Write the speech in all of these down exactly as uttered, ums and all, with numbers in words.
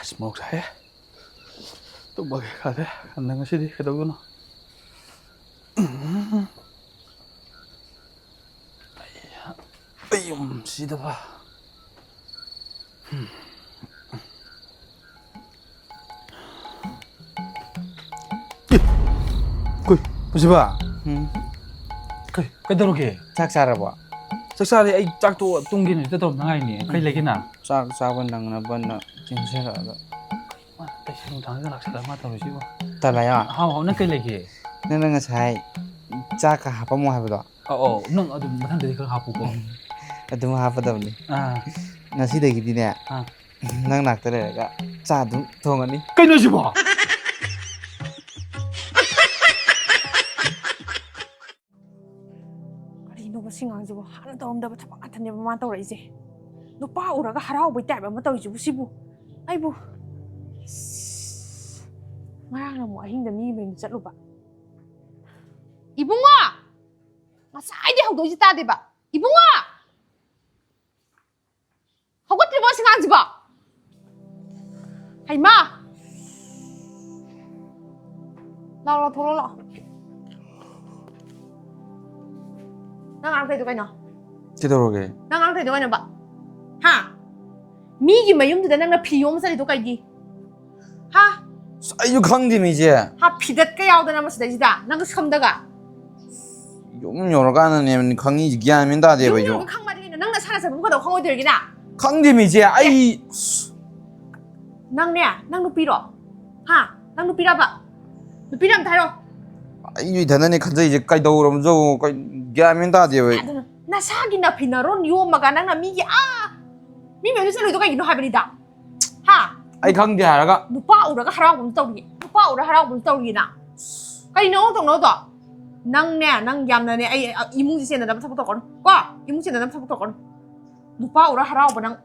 ꯑꯁ, ꯃꯣꯔꯣꯛ ꯁꯥꯏꯍꯦ꯫ ꯇꯨꯝꯃꯒꯦ ꯈꯜꯂꯦ꯫ ꯈꯟꯗ ꯉꯁꯤꯗꯤ ꯀꯩꯗꯧꯗꯣꯏꯅꯣ? ꯑꯩ ꯌꯨꯝ ꯁꯤꯗꯕ꯫ ꯑꯦ, ꯀꯨꯏ, ꯄꯨꯟꯁꯤꯕ? ꯎꯝ꯫ ꯀꯩ, ꯀꯩꯗꯧꯔꯒꯦ? ꯆꯥꯛ ꯆꯥꯔꯕꯣ? ꯆꯥꯛ ꯆꯥꯔꯦ, ꯑꯩ ꯆꯥꯛ ꯇꯣꯛꯑ ꯇꯨꯝꯒꯦꯅ ꯍꯦꯛꯇ ꯇꯧꯔꯝꯗ ꯉꯥꯏꯅꯦ꯫ ꯀꯩ ꯎꯝ꯫ ꯂꯩꯒꯦ ꯅꯪ? ꯆꯥꯛ ꯆꯥꯕ ꯅꯪꯅꯕꯅ ꯆꯦꯟꯖꯔꯛꯑꯒ꯫ ꯃꯥ ꯀꯩꯁꯨ ꯅꯨꯡꯗꯥꯡꯗ ꯂꯥꯛꯁꯜꯂꯒ ꯃꯥ ꯇꯧꯔꯤꯁꯤꯕꯣ? ꯇꯂꯥꯌꯥ꯫ ꯍꯥꯎ, ꯍꯥꯎ, ꯅꯪ ꯀꯩ ꯂꯩꯒꯦ? ꯅꯪꯅ ꯉꯁꯥꯏ ꯆꯥꯛꯀ ꯍꯥꯄꯝꯃꯣ ꯍꯥꯏꯕꯗꯣ? ꯑꯧ, ꯑꯧ, ꯅꯪ ꯑꯗꯨꯝ ꯃꯊꯪꯗꯗꯤ ꯈꯔ ꯍꯥꯞꯄꯨꯀꯣ꯫ ꯑꯗꯨꯝ ꯍꯥꯞꯄꯗꯕꯅꯤ꯫ ꯑꯥ꯫ ꯉꯁꯤꯗꯒꯤꯗꯤꯅꯦ, ꯑꯥ꯫ ꯅꯪ ꯅꯥꯛꯇ ꯂꯩꯔꯒ ꯆꯥꯛ ꯑꯗꯨꯝ ꯊꯣꯡꯉꯅꯤ꯫ ꯀꯩꯅꯣ ꯍꯥꯏꯁꯤꯕꯣ? ꯀꯔꯤꯅꯣꯕ ꯁꯤ ꯉꯥꯡꯁꯤꯕꯣ? ꯍꯥꯟꯅ ꯇꯧꯔꯝꯗꯕ ꯊꯕꯛ ꯉꯥꯛꯇꯅꯦꯕ ꯃꯥꯅ ꯇꯧꯔꯛꯏꯁꯦ꯫ ꯅꯨꯄꯥ ꯎꯔꯒ ꯍꯔꯥꯎꯕꯩ ꯇꯥꯏꯞ ꯑꯃ ꯇꯧꯔꯤꯁꯤꯕꯨ ꯁꯤꯕꯨ? ꯑꯩꯕꯨ, ꯏꯁ, ꯉꯔꯥꯡꯅ ꯑꯃꯨꯛ ꯑꯍꯤꯡꯗ ꯃꯤꯒꯤ ꯃꯌꯨꯝꯗ ꯆꯠꯂꯨꯕ꯫ ꯏꯕꯨꯡꯉꯣ! ꯉꯁꯥꯏꯗꯩ ꯍꯧꯗꯣꯛꯏꯁꯤ ꯇꯥꯗꯦꯕ꯫ ꯏꯕꯨꯡꯉꯣ! ꯍꯧꯒꯠꯇ꯭ꯔꯤꯕꯣ ꯑꯁꯤ ꯑꯉꯥꯡꯁꯤꯕꯣ? ꯍꯩꯃꯥ! ꯂꯥꯎ, ꯂꯥꯎ, ꯊꯣꯛꯂꯛꯑꯣ, ꯂꯥꯎ꯫ ꯅꯪ ꯉꯔꯥꯡ ꯇꯧꯔꯤꯗꯣ ꯀꯩꯅꯣ? ꯀꯩꯗꯧꯔꯒꯦ? ꯅꯪ ꯉꯔꯥꯡ ꯇꯧꯔꯤꯗꯣ ꯀꯩꯅꯣꯕ? ꯍꯥ? ꯃꯤꯒꯤ ꯃꯌꯨꯝꯗꯨꯗ ꯅꯪꯅ ꯐꯤ ꯌꯣꯝ ꯆꯠꯂꯤꯗꯣ ꯀꯩꯒꯤ? ꯍꯥ? ꯑꯁ, ꯑꯩꯁꯨ ꯈꯪꯗꯦꯃꯤ, ꯏꯆꯦ꯫ ꯍꯥ, ꯐꯤꯗꯠꯀ ꯌꯥꯎꯗꯅ ꯃꯁꯤꯗꯩꯁꯤꯗ, ꯅꯪꯒ ꯁꯝꯗꯒ꯫ ꯌꯨꯝ ꯌꯧꯔꯀꯥꯟꯗꯅꯦ ꯈꯪꯉꯤꯁꯦ, ꯒ꯭ꯌꯥꯟ ꯃꯦꯟ ꯇꯥꯗꯦꯕ ꯌꯨꯝ ꯑꯩꯁꯨ꯫ ꯌꯧꯔꯒ ꯈꯪꯉꯗꯤ ꯀꯩꯅꯣ? ꯅꯪ ꯅꯁꯥꯅ ꯆꯠꯄꯕꯨ ꯀꯩꯗꯧ ꯈꯪꯉꯣꯏꯗꯣꯏꯔꯤꯒꯦ ꯅꯪ? ꯈꯪꯗꯦꯃꯤ, ꯏꯆꯦ, ꯑꯩ꯫ ꯅꯪꯅꯦ, ꯅꯪ ꯅꯨꯄꯤꯔꯣ? ꯍꯥ? ꯅꯪ ꯅꯨꯄꯤꯔꯕ? ꯅꯨꯄꯤꯔ ꯑꯝꯇ ꯍꯥꯏꯔꯣ꯫ ꯑꯩꯁꯨ ꯏꯊꯟꯗꯅꯦ ꯈꯟꯖꯩꯁꯦ, ꯀꯩꯗꯧꯔꯝꯖꯣ-, ꯀꯩ-, ꯒ꯭ꯌꯥꯟ ꯃꯦꯟ ꯇꯥꯗꯦꯕ ꯑꯩ꯫ ꯑꯗꯨꯅ ꯅꯁꯥꯒꯤ ꯅꯐꯤ ꯅꯔꯣꯟ ꯌꯣꯝꯃꯒ ꯅꯪꯅ ꯃꯤꯒꯤ, ꯑꯥ, ꯃꯤ ꯃꯌꯨꯝꯗ ꯆꯠꯂꯨꯏꯗꯣ ꯀꯩꯒꯤꯅꯣ ꯍꯥꯏꯕꯅꯤꯗ? ꯍꯥ? ꯑꯩ ꯈꯪꯗꯦ ꯍꯥꯏꯔꯒ꯫ ꯅꯨꯄꯥ ꯎꯔꯒ ꯍꯔꯥꯎꯒꯨꯝ ꯇꯧꯔꯤ, ꯅꯨꯄꯥ ꯎꯔꯒ ꯍꯔꯥꯎꯒꯨꯝ ꯇꯧꯔꯤ ꯅꯪ꯫ ꯀꯩꯅꯣ ꯇꯧꯅꯧꯗꯣ? ꯅꯪꯅꯦ, ꯅꯪ ꯌꯥꯝꯅꯅꯦ, ꯑꯩ, ꯑ, ꯏꯃꯨꯡꯁꯦ ꯆꯦꯟꯅꯅꯕ ꯊꯕꯛ ꯇꯧꯔꯛꯀꯅꯨ ꯀꯣ꯫ ꯏꯃꯨꯡ ꯆꯦꯟꯅꯅꯕ ꯊꯕꯛ ꯇꯧꯔꯛꯀꯅꯨ꯫ ꯅꯨꯄꯥ ꯎꯔ ꯍꯔꯥꯎꯕ ꯅꯪ꯫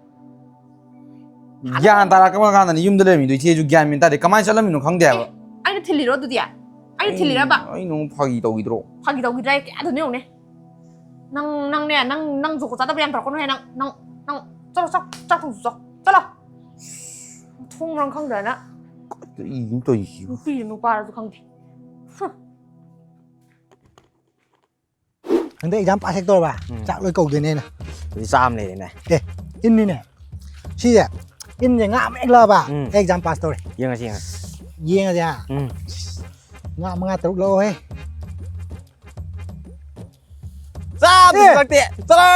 ꯒ꯭ꯌꯥꯟ ꯇꯥꯔꯛꯄ ꯀꯥꯟꯗꯅꯤ ꯌꯨꯝꯗ ꯂꯩꯔꯝꯃꯤꯗꯣ, ꯏꯆꯦꯁꯨ ꯒ꯭ꯌꯥꯟ ꯃꯦꯟ ꯇꯥꯗꯦ꯫ ꯀꯃꯥꯏꯅ ꯆꯠꯂꯝꯃꯤꯅꯣ ꯈꯪꯗꯦ ꯍꯥꯏꯕ꯫ ꯑꯦ, ꯑꯩꯅ ꯊꯤꯜꯂꯤꯔꯣ ꯑꯗꯨꯗꯤ? ꯑꯩꯅ ꯑꯩ, ꯊꯤꯜꯂꯤꯔꯕ? ꯑꯩ ꯅꯉꯣꯟ ꯐꯥꯒꯤ ꯇꯧꯈꯤꯗ꯭ꯔꯣ? ꯐꯥꯒꯤ ꯇꯧꯈꯤꯗ꯭ꯔꯥ? ꯑꯩ ꯀꯌꯥꯗꯅꯣ ꯌꯦꯡꯉꯨꯅꯦ꯫ ꯅꯪ, ꯅꯪꯅꯦ, ꯅꯪ, ꯅꯪ ꯖꯨꯒꯣꯠ ꯆꯥꯗꯕ ꯌꯥꯝ ꯇꯧꯔꯛꯀꯅꯨꯍꯦ, ꯅꯪ, ꯅꯪ, ꯅꯪ꯫ ꯆꯠꯂꯣ, ꯆꯥꯛ, ꯆꯥꯛ ꯊꯣꯡ ꯆꯠꯂꯣ꯫ ꯆꯠꯂꯣ꯫ ꯁꯨꯝ ꯃꯔꯝ ꯈꯪꯗꯅ꯫ ꯀꯔꯤꯅꯣ ꯇꯧꯔꯤꯁꯤꯕꯨ? ꯅꯨꯄꯤꯔ ꯅꯨꯄꯥꯔꯁꯨ ꯈꯪꯗꯦ꯫ ꯍꯨꯝ꯫ ꯍꯟꯗꯛ exam pass ꯍꯦꯛ ꯇꯧꯔꯕ, ꯎꯝ꯫ ꯆꯥꯛ ꯂꯣꯏ ꯀꯧꯗꯣꯏꯅꯦ ꯑꯩꯅ꯫ ꯑꯗꯨꯗꯤ ꯆꯥ ꯑꯃ ꯂꯩꯔꯦꯅꯦ꯫ ꯑꯦ, ꯏꯟꯅꯤꯅꯦ꯫ ꯁꯤꯁꯦ, ꯏꯟꯁꯦ ꯉꯥ ꯑꯃ ꯍꯦꯛ ꯂꯧꯔꯕ, ꯎꯝ꯫ ꯑꯩ exam pass ꯇꯧꯔꯦ꯫ ꯌꯦꯡꯉꯁꯤ, ꯌꯦꯡꯉꯁꯤ꯫ ꯌꯦꯡꯉꯁꯦ, ꯍꯥ? ꯎꯝ꯫ ꯉꯥ ꯃꯉꯥ ꯇꯔꯨꯛ ꯂꯧꯍꯦ꯫ ꯆꯥ ꯑꯦ! ꯄꯨꯊꯣꯔꯛꯇꯦ꯫ ꯆꯠꯂꯣ!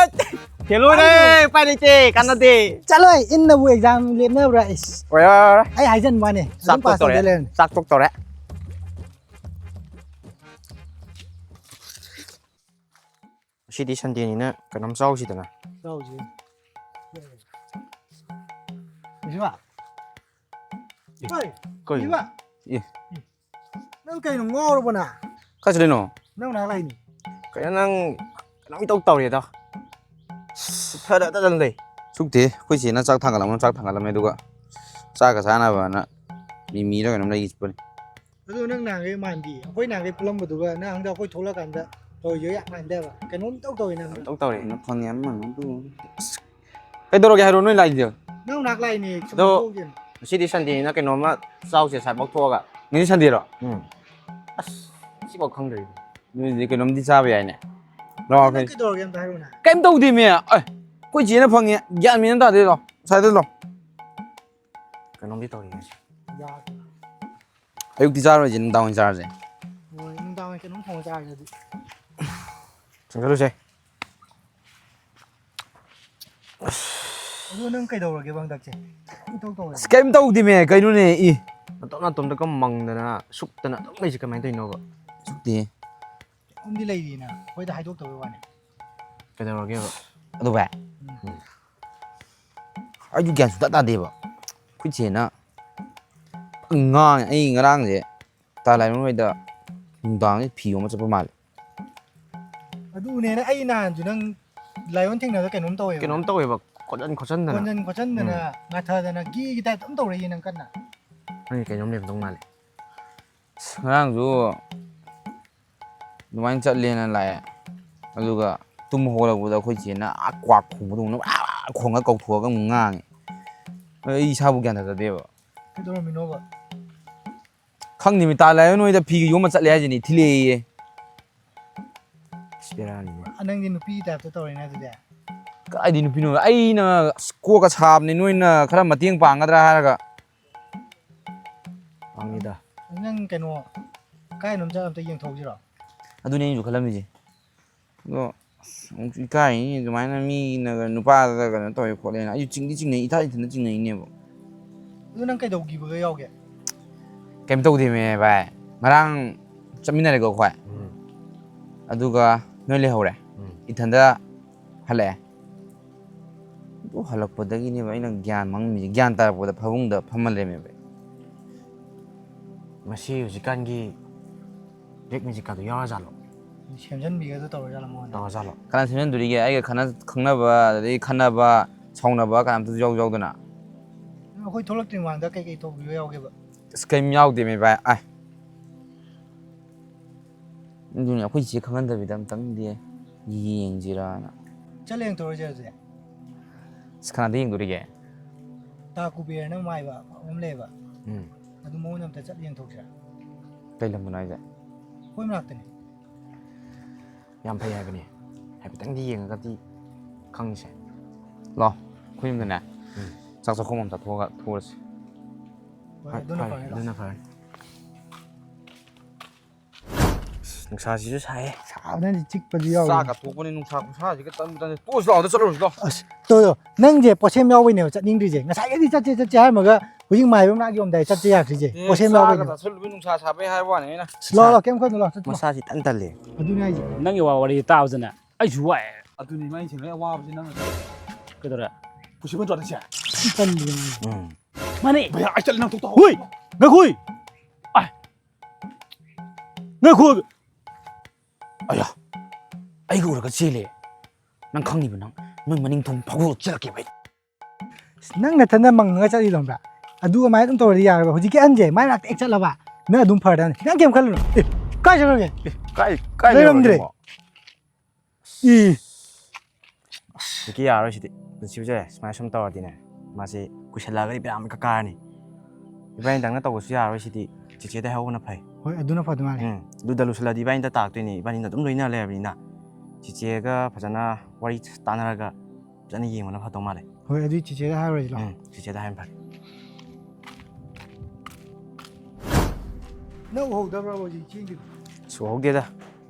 ꯐꯦꯜ ꯑꯣꯏꯔꯦ, ꯀꯥꯏꯗꯩꯅꯣ? ꯎꯄꯥꯏ ꯂꯩꯇꯦ, ꯀꯥꯟꯅꯗꯦ꯫ ꯆꯠꯂꯣꯍꯦ, ꯏꯟꯅꯕꯨ exam ꯂꯦꯞꯅꯕ꯭ꯔꯥ? ꯏꯁ꯫ ꯑꯣꯏꯔꯔꯣꯏ꯫ ꯑꯩ ꯍꯥꯏꯖꯟꯕ ꯋꯥꯅꯦ, ꯆꯥꯛ ꯑꯗꯨꯝ pass ꯇꯣꯛꯇꯧꯔꯦ꯫ ꯇꯧꯗ ꯂꯩꯔꯅꯤ꯫ ꯆꯥꯛ ꯇꯣꯛꯇꯧꯔꯦ꯫ ꯉꯁꯤꯗꯤ Sundayꯅꯤꯅ ꯀꯩꯅꯣꯝ ꯆꯥꯎꯁꯤꯗꯅ꯫ ꯆꯥꯎꯁꯤ꯫ ꯏꯁꯤꯕ? ꯍꯣꯏ, ꯀꯩꯅꯣ? ꯏꯁꯤꯕ? ꯑꯦ꯫ ꯅꯪ ꯀꯩꯅꯣ ꯉꯥꯎꯔꯕꯣ ꯅꯪ? ꯀꯥꯏ ꯆꯠꯂꯤꯅꯣ? ꯅꯪ ꯅꯥꯛ ꯂꯥꯛꯏꯅꯤ꯫ ꯀꯩꯅꯣ ꯅꯪ ꯀꯩꯅꯣꯝ ꯏꯇꯧ ꯇꯧꯔꯦꯗ꯫ ꯐꯔ ꯇꯗꯅ ꯂꯩ꯫ ꯁꯨꯛꯇꯦ, ꯑꯩꯈꯣꯏ ꯆꯦꯅ ꯆꯥꯛ ꯊꯥꯡꯒꯠꯂꯝꯃ, ꯆꯥꯛ ꯊꯥꯡꯒꯠꯂꯝꯃꯦ, ꯑꯗꯨꯒ ꯆꯥꯛꯀ ꯆꯥꯅꯕꯅ ꯃꯤꯃꯤꯔ ꯀꯩꯅꯣꯝ ꯂꯩꯒꯤꯕꯅꯤ꯫ ꯑꯗꯨ ꯅꯪ ꯅꯍꯥꯟꯈꯩ ꯃꯥꯟꯗꯤ, ꯑꯩꯈꯣꯏ ꯅꯍꯥꯟꯈꯩ ꯄꯨꯜꯂꯝꯕꯗꯨꯒ ꯅꯪ ꯍꯟꯗꯛ ꯑꯩꯈꯣꯏ ꯊꯣꯛꯂꯛꯀꯥꯟꯗ ꯇꯧꯔꯤꯗꯣ ꯌꯥꯝ ꯃꯥꯟꯗꯦꯕ꯫ ꯀꯩꯅꯣꯝ ꯏꯇꯧ ꯇꯧꯋꯤ ꯅꯪ꯫ ꯀꯩꯅꯣꯝ ꯏꯇꯧ ꯇꯧꯔꯦ꯫ ꯀꯩꯅꯣ ꯐꯪꯉꯦ ꯑꯃ ꯑꯗꯨ꯫ ꯑꯁ, ꯀꯩꯗꯧꯔꯒꯦ ꯍꯥꯏꯔꯣ ꯅꯣꯏ ꯂꯥꯛꯏꯗꯣ? ꯅꯪ ꯅꯥꯛ ꯂꯥꯛꯏꯅꯦ, ꯁꯨꯝ ꯑꯗꯣ ꯊꯣꯛꯎꯒꯦꯅ꯫ ꯉꯁꯤꯗꯤ Sundayꯅꯤꯅ ꯀꯩꯅꯣꯝꯃ ꯆꯥꯎꯁꯦ, ꯑꯁꯥꯏꯐꯥꯎ ꯊꯣꯛꯑꯒ꯫ ꯉꯁꯤ Sundayꯔꯣ? ꯎꯝ꯫ ꯑꯁ, ꯁꯤꯐꯥꯎ ꯈꯪꯗ꯭ꯔꯤꯕ꯫ ꯅꯣꯏꯗꯤ ꯀꯩꯅꯣꯝꯗꯤ ꯆꯥꯕ ꯌꯥꯏꯅꯦ꯫ ꯂꯥꯛꯑꯣ, ꯅꯪ ꯑꯩꯈꯣꯏ ꯀꯩꯗꯧꯔꯒꯦ ꯑꯝꯇ ꯍꯥꯏꯔꯛꯎꯅꯦ꯫ ꯀꯩꯝ ꯇꯧꯗꯦꯃꯤ꯫ ꯑꯦ, ꯑꯩꯈꯣꯏ ꯆꯦꯅ ꯐꯪꯉꯦ꯫ ꯒ꯭ꯌꯥꯟ ꯃꯦꯟ ꯑꯃ ꯇꯥꯗꯦ꯫ ꯂꯥꯛꯑꯣ, ꯁ꯭ꯋꯥꯏꯗ ꯂꯥꯛꯑꯣ꯫ ꯀꯩꯅꯣꯝꯗꯤ ꯇꯧꯔꯤ ꯉꯁꯤ꯫ ꯌꯥꯗꯦ꯫ ꯑꯌꯨꯛꯇꯤ ꯆꯥꯔꯣꯏꯁꯦ, ꯅꯨꯡꯗꯥꯡ ꯑꯣꯏꯅ ꯆꯥꯔꯁꯦ꯫ ꯍꯣꯏ, ꯅꯨꯡꯗꯥꯡ ꯑꯣꯏꯅ ꯀꯩꯅꯣꯝ ꯊꯣꯡꯉ ꯆꯥꯔꯁꯦ ꯑꯗꯨꯗꯤ꯫ ꯆꯪꯁꯜꯂꯨꯁꯦ꯫ ꯑꯗꯣ ꯅꯪ ꯀꯩꯗꯧꯔꯒꯦꯕ ꯍꯟꯗꯛꯁꯦ? ꯏꯇꯧ ꯇꯧꯔꯦ꯫ ꯑꯁ, ꯀꯩꯝ ꯇꯧꯗꯦꯃꯦ, ꯀꯩꯅꯣꯅꯦ, ꯏ꯫ ꯅꯇꯣꯝ ꯅꯇꯣꯝꯗꯒ ꯃꯪꯗꯅ, ꯁꯨꯛꯇꯅ ꯑꯗꯨꯝ ꯂꯩꯁꯦ ꯀꯃꯥꯏꯅ ꯇꯧꯔꯤꯅꯣꯕ? ꯁꯨꯛꯇꯦ꯫ ꯀꯩꯅꯣꯝꯗꯤ ꯂꯩꯔꯤꯅ, ꯑꯩꯈꯣꯏꯗ ꯍꯥꯏꯗꯣꯛꯇꯕꯩ ꯋꯥꯅꯤ꯫ ꯀꯩꯗꯧꯔꯒꯦꯕ? ꯑꯗꯨ ꯚꯥꯏ, ꯎꯝ꯫ ꯑꯩꯁꯨ ꯒ꯭ꯌꯥꯟ ꯁꯨꯡꯇꯥ ꯇꯥꯗꯦꯕ꯫ ꯑꯩꯈꯣꯏ ꯆꯦꯅ ꯉꯥꯡꯉꯦ, ꯑꯩ ꯉꯔꯥꯡꯁꯦ ꯇꯥ ꯂꯥꯏꯕ꯭ꯔꯦꯔꯤ ꯍꯣꯏꯗ ꯅꯨꯡꯗꯥꯡꯁꯦ ꯐꯤ ꯌꯣꯟꯕ ꯆꯠꯄ ꯃꯥꯜꯂꯦ꯫ ꯑꯗꯨꯅꯦꯅ ꯑꯩ ꯅꯍꯥꯟꯁꯨ ꯅꯪ ꯂꯥꯏꯑꯣꯟ ꯊꯦꯡꯅꯕꯗ ꯀꯩꯅꯣꯝ ꯇꯧꯋꯦꯕ꯫ ꯀꯩꯅꯣꯝ ꯇꯧꯋꯦꯕ, ꯈꯣꯠꯆꯟ ꯈꯣꯠꯆꯟꯗꯅ꯫ ꯈꯣꯟꯖꯟ ꯈꯣꯠꯆꯟꯗꯅ, ꯎꯝ꯫ ꯉꯥꯊꯗꯅ, ꯒꯤꯒꯤ type ꯑꯗꯨꯝ ꯇꯧꯔꯛꯏꯌꯦ ꯅꯪ ꯀꯟꯅ꯫ ꯅꯪꯒꯤ ꯀꯩꯅꯣꯝ ꯂꯩꯔꯝꯗꯧ ꯃꯥꯜꯂꯦ꯫ ꯑꯁ, ꯉꯔꯥꯡꯁꯨ ꯑꯗꯨꯃꯥꯏꯅ ꯆꯠꯂꯦꯅ ꯂꯥꯛꯑꯦ, ꯑꯗꯨꯒ ꯇꯨꯝ ꯍꯧꯒꯠꯂꯛꯄꯗ ꯑꯩꯈꯣꯏ ꯆꯦꯅ ꯑꯥ ꯀ꯭ꯋꯥꯛ ꯈꯣꯡꯕꯗꯧꯅ ꯑꯥ ꯈꯣꯡꯉ ꯀꯧꯊꯣꯛꯑꯒ ꯑꯃꯨꯛ ꯉꯥꯡꯉꯦ꯫ ꯑꯗꯣ ꯑꯩ ꯏꯁꯥꯕꯨ ꯒ꯭ꯌꯥꯟ ꯇꯥꯖꯗꯦꯕ꯫ ꯀꯩꯗꯧꯔꯝꯃꯤꯅꯣꯕ? ꯈꯪꯗꯦ ꯃꯤ ꯇꯥꯜꯂꯦ ꯍꯥꯏꯕ ꯅꯣꯏꯗ ꯐꯤꯒ ꯌꯣꯝꯕ ꯆꯠꯂꯦ ꯍꯥꯏꯁꯤꯅꯤ ꯊꯤꯜꯂꯛꯑꯦꯌꯦ꯫ ꯑꯁ ꯕꯦꯔꯥꯅꯤꯅꯦ꯫ ꯑ, ꯅꯪꯗꯤ ꯅꯨꯄꯤꯒꯤ ꯇꯥꯏꯞꯇ ꯇꯧꯔꯦꯅꯦ ꯑꯗꯨꯗꯤ꯫ ꯀꯥꯏꯗꯤ ꯅꯨꯄꯤꯅꯣ ꯑꯩꯅ ꯑꯁ ꯀꯣꯛꯀ ꯁꯥꯕꯅꯦ ꯅꯣꯏꯅ ꯈꯔ ꯃꯇꯦꯡ ꯄꯥꯡꯒꯗ꯭ꯔꯥ ꯍꯥꯏꯔꯒ꯫ ꯄꯥꯡꯅꯤꯗ꯫ ꯅꯪ ꯀꯩꯅꯣ ꯀꯥꯏꯅꯣꯝ ꯆꯠ ꯑꯝꯇ ꯌꯦꯡꯊꯣꯛꯁꯤꯔꯣ? ꯑꯗꯨꯅꯦ ꯑꯩꯁꯨ ꯈꯜꯂꯝꯃꯤꯁꯦ꯫ ꯑꯗꯣ ꯑꯁ ꯑꯃꯨꯛꯁꯨ ꯏꯀꯥꯏꯅꯤ ꯑꯗꯨꯃꯥꯏꯅ ꯃꯤꯅꯒ ꯅꯨꯄꯥꯗꯒ ꯀꯩꯅꯣ ꯇꯧꯋꯦ ꯈꯣꯠꯂꯦꯅ ꯑꯩꯁꯨ ꯆꯤꯡꯗꯤ ꯆꯤꯡꯅꯩ ꯏꯊꯥ ꯏꯊꯟꯇ ꯆꯤꯡꯅꯩꯅꯦꯕ꯫ ꯑꯗꯨ ꯅꯪ ꯀꯩꯗꯧꯈꯤꯕꯒ ꯌꯥꯎꯒꯦ? ꯀꯩꯝ ꯇꯧꯗꯦꯃꯦ ꯚꯥꯏ꯫ ꯉꯔꯥꯡ ꯆꯠꯃꯤꯟꯅꯔꯦꯀꯣ ꯑꯩꯈꯣꯏ꯫ ꯑꯗꯨꯒ ꯅꯣꯏ ꯂꯩꯍꯧꯔꯦ꯫ ꯏꯊꯟꯇ ꯍꯜꯂꯛꯑꯦ꯫ ꯑꯗꯨ ꯍꯜꯂꯛꯄꯗꯒꯤꯅꯦꯕ ꯑꯩꯅ ꯒ꯭ꯌꯥꯟ ꯃꯥꯡꯉꯝꯃꯤꯁꯦ꯫ ꯒ꯭ꯌꯥꯟ ꯇꯥꯔꯛꯄꯗ ꯐꯃꯨꯡꯗ ꯐꯝꯃ ꯂꯩꯔꯝꯃꯦꯕ ꯑꯩ꯫ ꯃꯁꯤ ꯍꯧꯖꯤꯛꯀꯥꯟꯒꯤ ꯕ꯭ꯂꯦꯛ ꯃꯦꯖꯤꯛꯀꯥꯗꯣ ꯌꯥꯎꯔꯖꯥꯠꯂꯣ? ꯁꯦꯝꯖꯤꯟꯕꯤꯒꯗ ꯇꯧꯔꯖꯥꯠꯂꯣ ꯃꯉꯣꯟꯗ? ꯇꯧꯔꯖꯥꯠꯂꯣ? ꯀꯅꯥ ꯁꯦꯝꯖꯤꯟꯗꯣꯔꯤꯒꯦ? ꯑꯩꯒ ꯈꯠꯅ ꯈꯪꯅꯕ ꯑꯗꯩ ꯈꯟꯅꯕ ꯁꯥꯎꯅꯕ ꯀꯅꯥꯝꯇꯁꯨ ꯌꯥꯎ ꯌꯥꯎꯗꯅ꯫ ꯑꯩꯈꯣꯏ ꯊꯣꯛꯂꯛꯇ꯭ꯔꯤ ꯃꯃꯥꯡꯗ ꯀꯩꯀꯩ ꯇꯧꯕꯤꯕ ꯌꯥꯎꯒꯦꯕ? ꯑꯁ ꯀꯩꯝ ꯌꯥꯎꯗꯦꯃꯦ ꯚꯥꯏ꯫ ꯑꯥꯏ ꯑꯗꯨꯅꯦ ꯑꯩꯈꯣꯏ ꯆꯦ ꯈꯪꯍꯟꯗꯕꯤꯗ ꯑꯝꯇꯪꯗꯤ ꯌꯦꯡꯁꯤꯔꯅ꯫ ꯆꯠꯂ ꯌꯦꯡꯊꯣꯛꯑꯁꯦ ꯑꯗꯨꯗꯤ꯫ ꯑꯁ ꯀꯅꯥꯗ ꯌꯦꯡꯗꯣꯔꯤꯒꯦ? ꯇꯥ ꯀꯨꯕꯦꯔꯅ ꯃꯥꯏꯕ ꯑꯃ ꯂꯩꯌꯦꯕ꯫ ꯎꯝ꯫ ꯑꯗꯨ ꯃꯉꯣꯟꯗ ꯑꯝꯇ ꯆꯠꯂ ꯌꯦꯡꯊꯣꯛꯁꯤꯔꯥ? ꯀꯩ ꯂꯝꯗꯅꯣ ꯍꯥꯏꯁꯦ? ꯑꯩꯈꯣꯏ ꯃꯅꯥꯛꯇꯅꯤ꯫ ꯌꯥꯝ ꯐꯩ ꯍꯥꯏꯕꯅꯤ꯫ ꯍꯥꯏꯐꯦꯠꯇꯪꯗꯤ ꯌꯦꯡꯉꯒꯗꯤ ꯈꯪꯁꯦ꯫ ꯂꯥꯛꯑꯣ ꯑꯩꯈꯣꯏ ꯌꯨꯝꯗꯅꯦ꯫ ꯆꯥꯛ ꯆꯥꯛꯈꯣꯝ ꯑꯃ ꯆꯥꯊꯣꯛꯑꯒ ꯊꯣꯛꯑꯁꯤ꯫ ꯍꯣꯏ, ꯑꯗꯨꯅ ꯐꯔꯦ꯫ ꯑꯗꯨꯅ ꯐꯔꯦ꯫ ꯑꯁ, ꯅꯨꯡꯁꯥꯁꯤꯁꯨ ꯁꯥꯏꯌꯦ꯫ ꯁꯥꯕꯅꯗꯤ ꯆꯤꯛꯄꯁꯨ ꯌꯥꯎꯋꯤ꯫ ꯆꯥꯛꯀ ꯇꯣꯛꯄꯅꯤ ꯅꯨꯡꯁꯥ ꯈꯨꯁꯥꯁꯤꯒ ꯇꯟꯕꯨ ꯇꯟꯗꯦ꯫ ꯇꯣꯛꯑꯁꯤ ꯂꯥꯛꯑꯣ ꯑꯗ ꯆꯠꯂꯨꯔꯁꯤ ꯂꯥꯛꯑꯣ꯫ ꯑꯁ ꯇꯣ ꯅꯪꯁꯦ ꯄꯣꯠꯁꯦꯝ ꯌꯥꯎꯕꯩꯅꯦꯕ ꯆꯠꯅꯤꯡꯗ꯭ꯔꯤꯁꯦ꯫ ꯉꯁꯥꯏꯒꯗꯤ ꯆꯠꯁꯦ ꯆꯠꯁꯦ ꯍꯥꯏꯔꯝꯃꯒ ꯍꯧꯖꯤꯛ ꯃꯥꯏꯕ ꯃꯅꯥꯛ ꯌꯧꯔꯝꯗꯥꯏ ꯆꯠꯁꯦ ꯌꯥꯗ꯭ꯔꯤꯁꯦ꯫ ꯄꯣꯠꯁꯦꯝ ꯆꯥꯒ ꯌꯥꯎꯕꯩꯅꯦꯕ꯫ ꯆꯥꯁꯤꯜꯂꯨꯕꯩ ꯅꯨꯡꯁꯥ ꯁꯥꯕꯩ ꯍꯥꯏꯕ ꯋꯥꯅꯤ ꯑꯩꯅ꯫ ꯂꯥꯛꯑꯣ ꯂꯥꯛꯑꯣ ꯀꯩꯝ ꯈꯟꯅꯨ ꯂꯥꯛꯑꯣ ꯆꯠꯁꯤ ꯂꯥꯛꯑꯣ꯫ ꯃꯁꯥꯁꯤ ꯇꯟ ꯇꯜꯂꯦ꯫ ꯑꯗꯨꯅꯦ ꯍꯥꯏꯁꯦ꯫ ꯅꯪꯒꯤ ꯋꯥ ꯋꯥꯔꯤ ꯇꯥꯕꯗꯅꯦ ꯑꯩꯁꯨ ꯋꯥꯏ꯫ ꯑꯗꯨꯅꯤ ꯃꯥꯏ ꯁꯦꯡꯅ ꯑꯋꯥꯕꯁꯤ ꯅꯪ ꯀꯩꯗꯧꯔꯦ? ꯄꯨꯁꯤꯕ ꯅꯠꯇ꯭ꯔꯣ ꯁꯦ? ꯇꯟꯕꯗꯣ ꯃꯥꯏꯁꯦ꯫ ꯎꯝ꯫ ꯃꯥꯅꯦ꯫ ꯚꯩꯌꯥ ꯑꯩ ꯆꯠꯂꯦ ꯅꯪ ꯊꯣꯛꯇ ꯍꯨꯏ! ꯉꯥꯏꯈꯣꯏ! ꯑꯥꯏ! ꯉꯥꯏꯈꯣ! ꯑꯌꯥ! ꯑꯩꯒ ꯎꯔꯒ ꯆꯦꯜꯂꯦ꯫ ꯅꯪ ꯈꯪꯉꯤꯕ ꯅꯪ? ꯅꯣꯏ ꯃꯅꯤꯡ ꯊꯣꯡ ꯐꯥꯎꯗꯣꯛꯑ ꯆꯦꯜꯂꯛꯀꯦꯕ ꯑꯩ꯫ ꯑꯁ, ꯅꯪ ꯅꯊꯟꯗ ꯃꯪꯉꯒ ꯆꯠꯂꯤꯗꯣ ꯈꯪꯕ꯭ꯔꯥ? ꯑꯗꯨ ꯑꯗꯨꯃꯥꯏꯅ ꯑꯗꯨꯝ ꯇꯧꯔꯗꯤ ꯌꯥꯔꯣꯏꯕ꯫ ꯍꯧꯖꯤꯛꯀꯤ ꯑꯍꯟꯁꯦ ꯃꯥꯏ ꯃꯅꯥꯛꯇ ꯍꯦꯛ ꯆꯠꯂꯕ ꯅꯪ ꯑꯗꯨꯝ ꯐꯔꯗꯕꯅꯤ꯫ ꯅꯪ ꯀꯩꯝ ꯈꯜꯂꯨꯅꯨ꯫ ꯑꯦ, ꯀꯥꯏ ꯆꯠꯈ꯭ꯔꯒꯦ? ꯀꯥꯏ ꯀꯥꯏ ꯂꯩꯔꯝꯗ꯭ꯔꯦ꯫ ꯂꯩꯔꯝꯃꯣ? ꯏ ꯍꯧꯖꯤꯛꯀꯤ ꯌꯥꯔꯣꯏ ꯁꯤꯗꯤ꯫ ꯄꯨꯟꯁꯤꯕꯁꯦ ꯁꯨꯃꯥꯏꯅ ꯁꯨꯝ ꯇꯧꯔꯗꯤꯅꯦ ꯃꯥꯁꯤ ꯀꯨꯏꯁꯜꯂꯛꯑꯒꯗꯤ ꯕꯦꯔꯥ ꯑꯃ ꯀꯥꯔꯅꯤ꯫ ꯏꯕꯥꯅꯤꯗꯪꯅ ꯇꯧꯕꯁꯨ ꯌꯥꯔꯣꯏ ꯁꯤꯗꯤ꯫ ꯆꯤꯆꯦꯗ ꯍꯥꯏꯍꯧꯕꯅ ꯐꯩ꯫ ꯍꯣꯏ, ꯑꯗꯨꯅ ꯐꯗꯧ ꯃꯥꯜꯂꯦ꯫ ꯎꯝ, ꯑꯗꯨꯗ ꯂꯨꯁꯜꯂꯗꯤ ꯏꯕꯥꯅꯤꯗ ꯇꯥꯛꯇꯣꯏꯅꯤ꯫ ꯏꯕꯥꯅꯤꯅ ꯑꯗꯨꯝ ꯂꯣꯏꯅ ꯂꯩꯔꯕꯅꯤꯅ ꯆꯤꯆꯦꯒ ꯐꯖꯅ ꯋꯥꯔꯤ ꯇꯥꯟꯅꯔꯒ ꯐꯖꯅ ꯌꯦꯡꯕꯅ ꯐꯗꯧ ꯃꯥꯜꯂꯦ꯫ ꯍꯣꯏ, ꯑꯗꯨꯗꯤ ꯆꯤꯆꯦꯗ ꯍꯥꯏꯔꯨꯔꯁꯤ ꯂꯥꯛꯑꯣ꯫ ꯎꯝ, ꯆꯤꯆꯦꯗ ꯍꯥꯏꯕꯅ ꯐꯔꯦ꯫ ꯅꯪ ꯎꯍꯧꯗꯕ꯭ꯔꯣ ꯍꯧꯖꯤꯛ ꯆꯦꯟꯈꯤꯕ? ꯑꯁ, ꯎꯍꯧꯗꯦꯗ꯫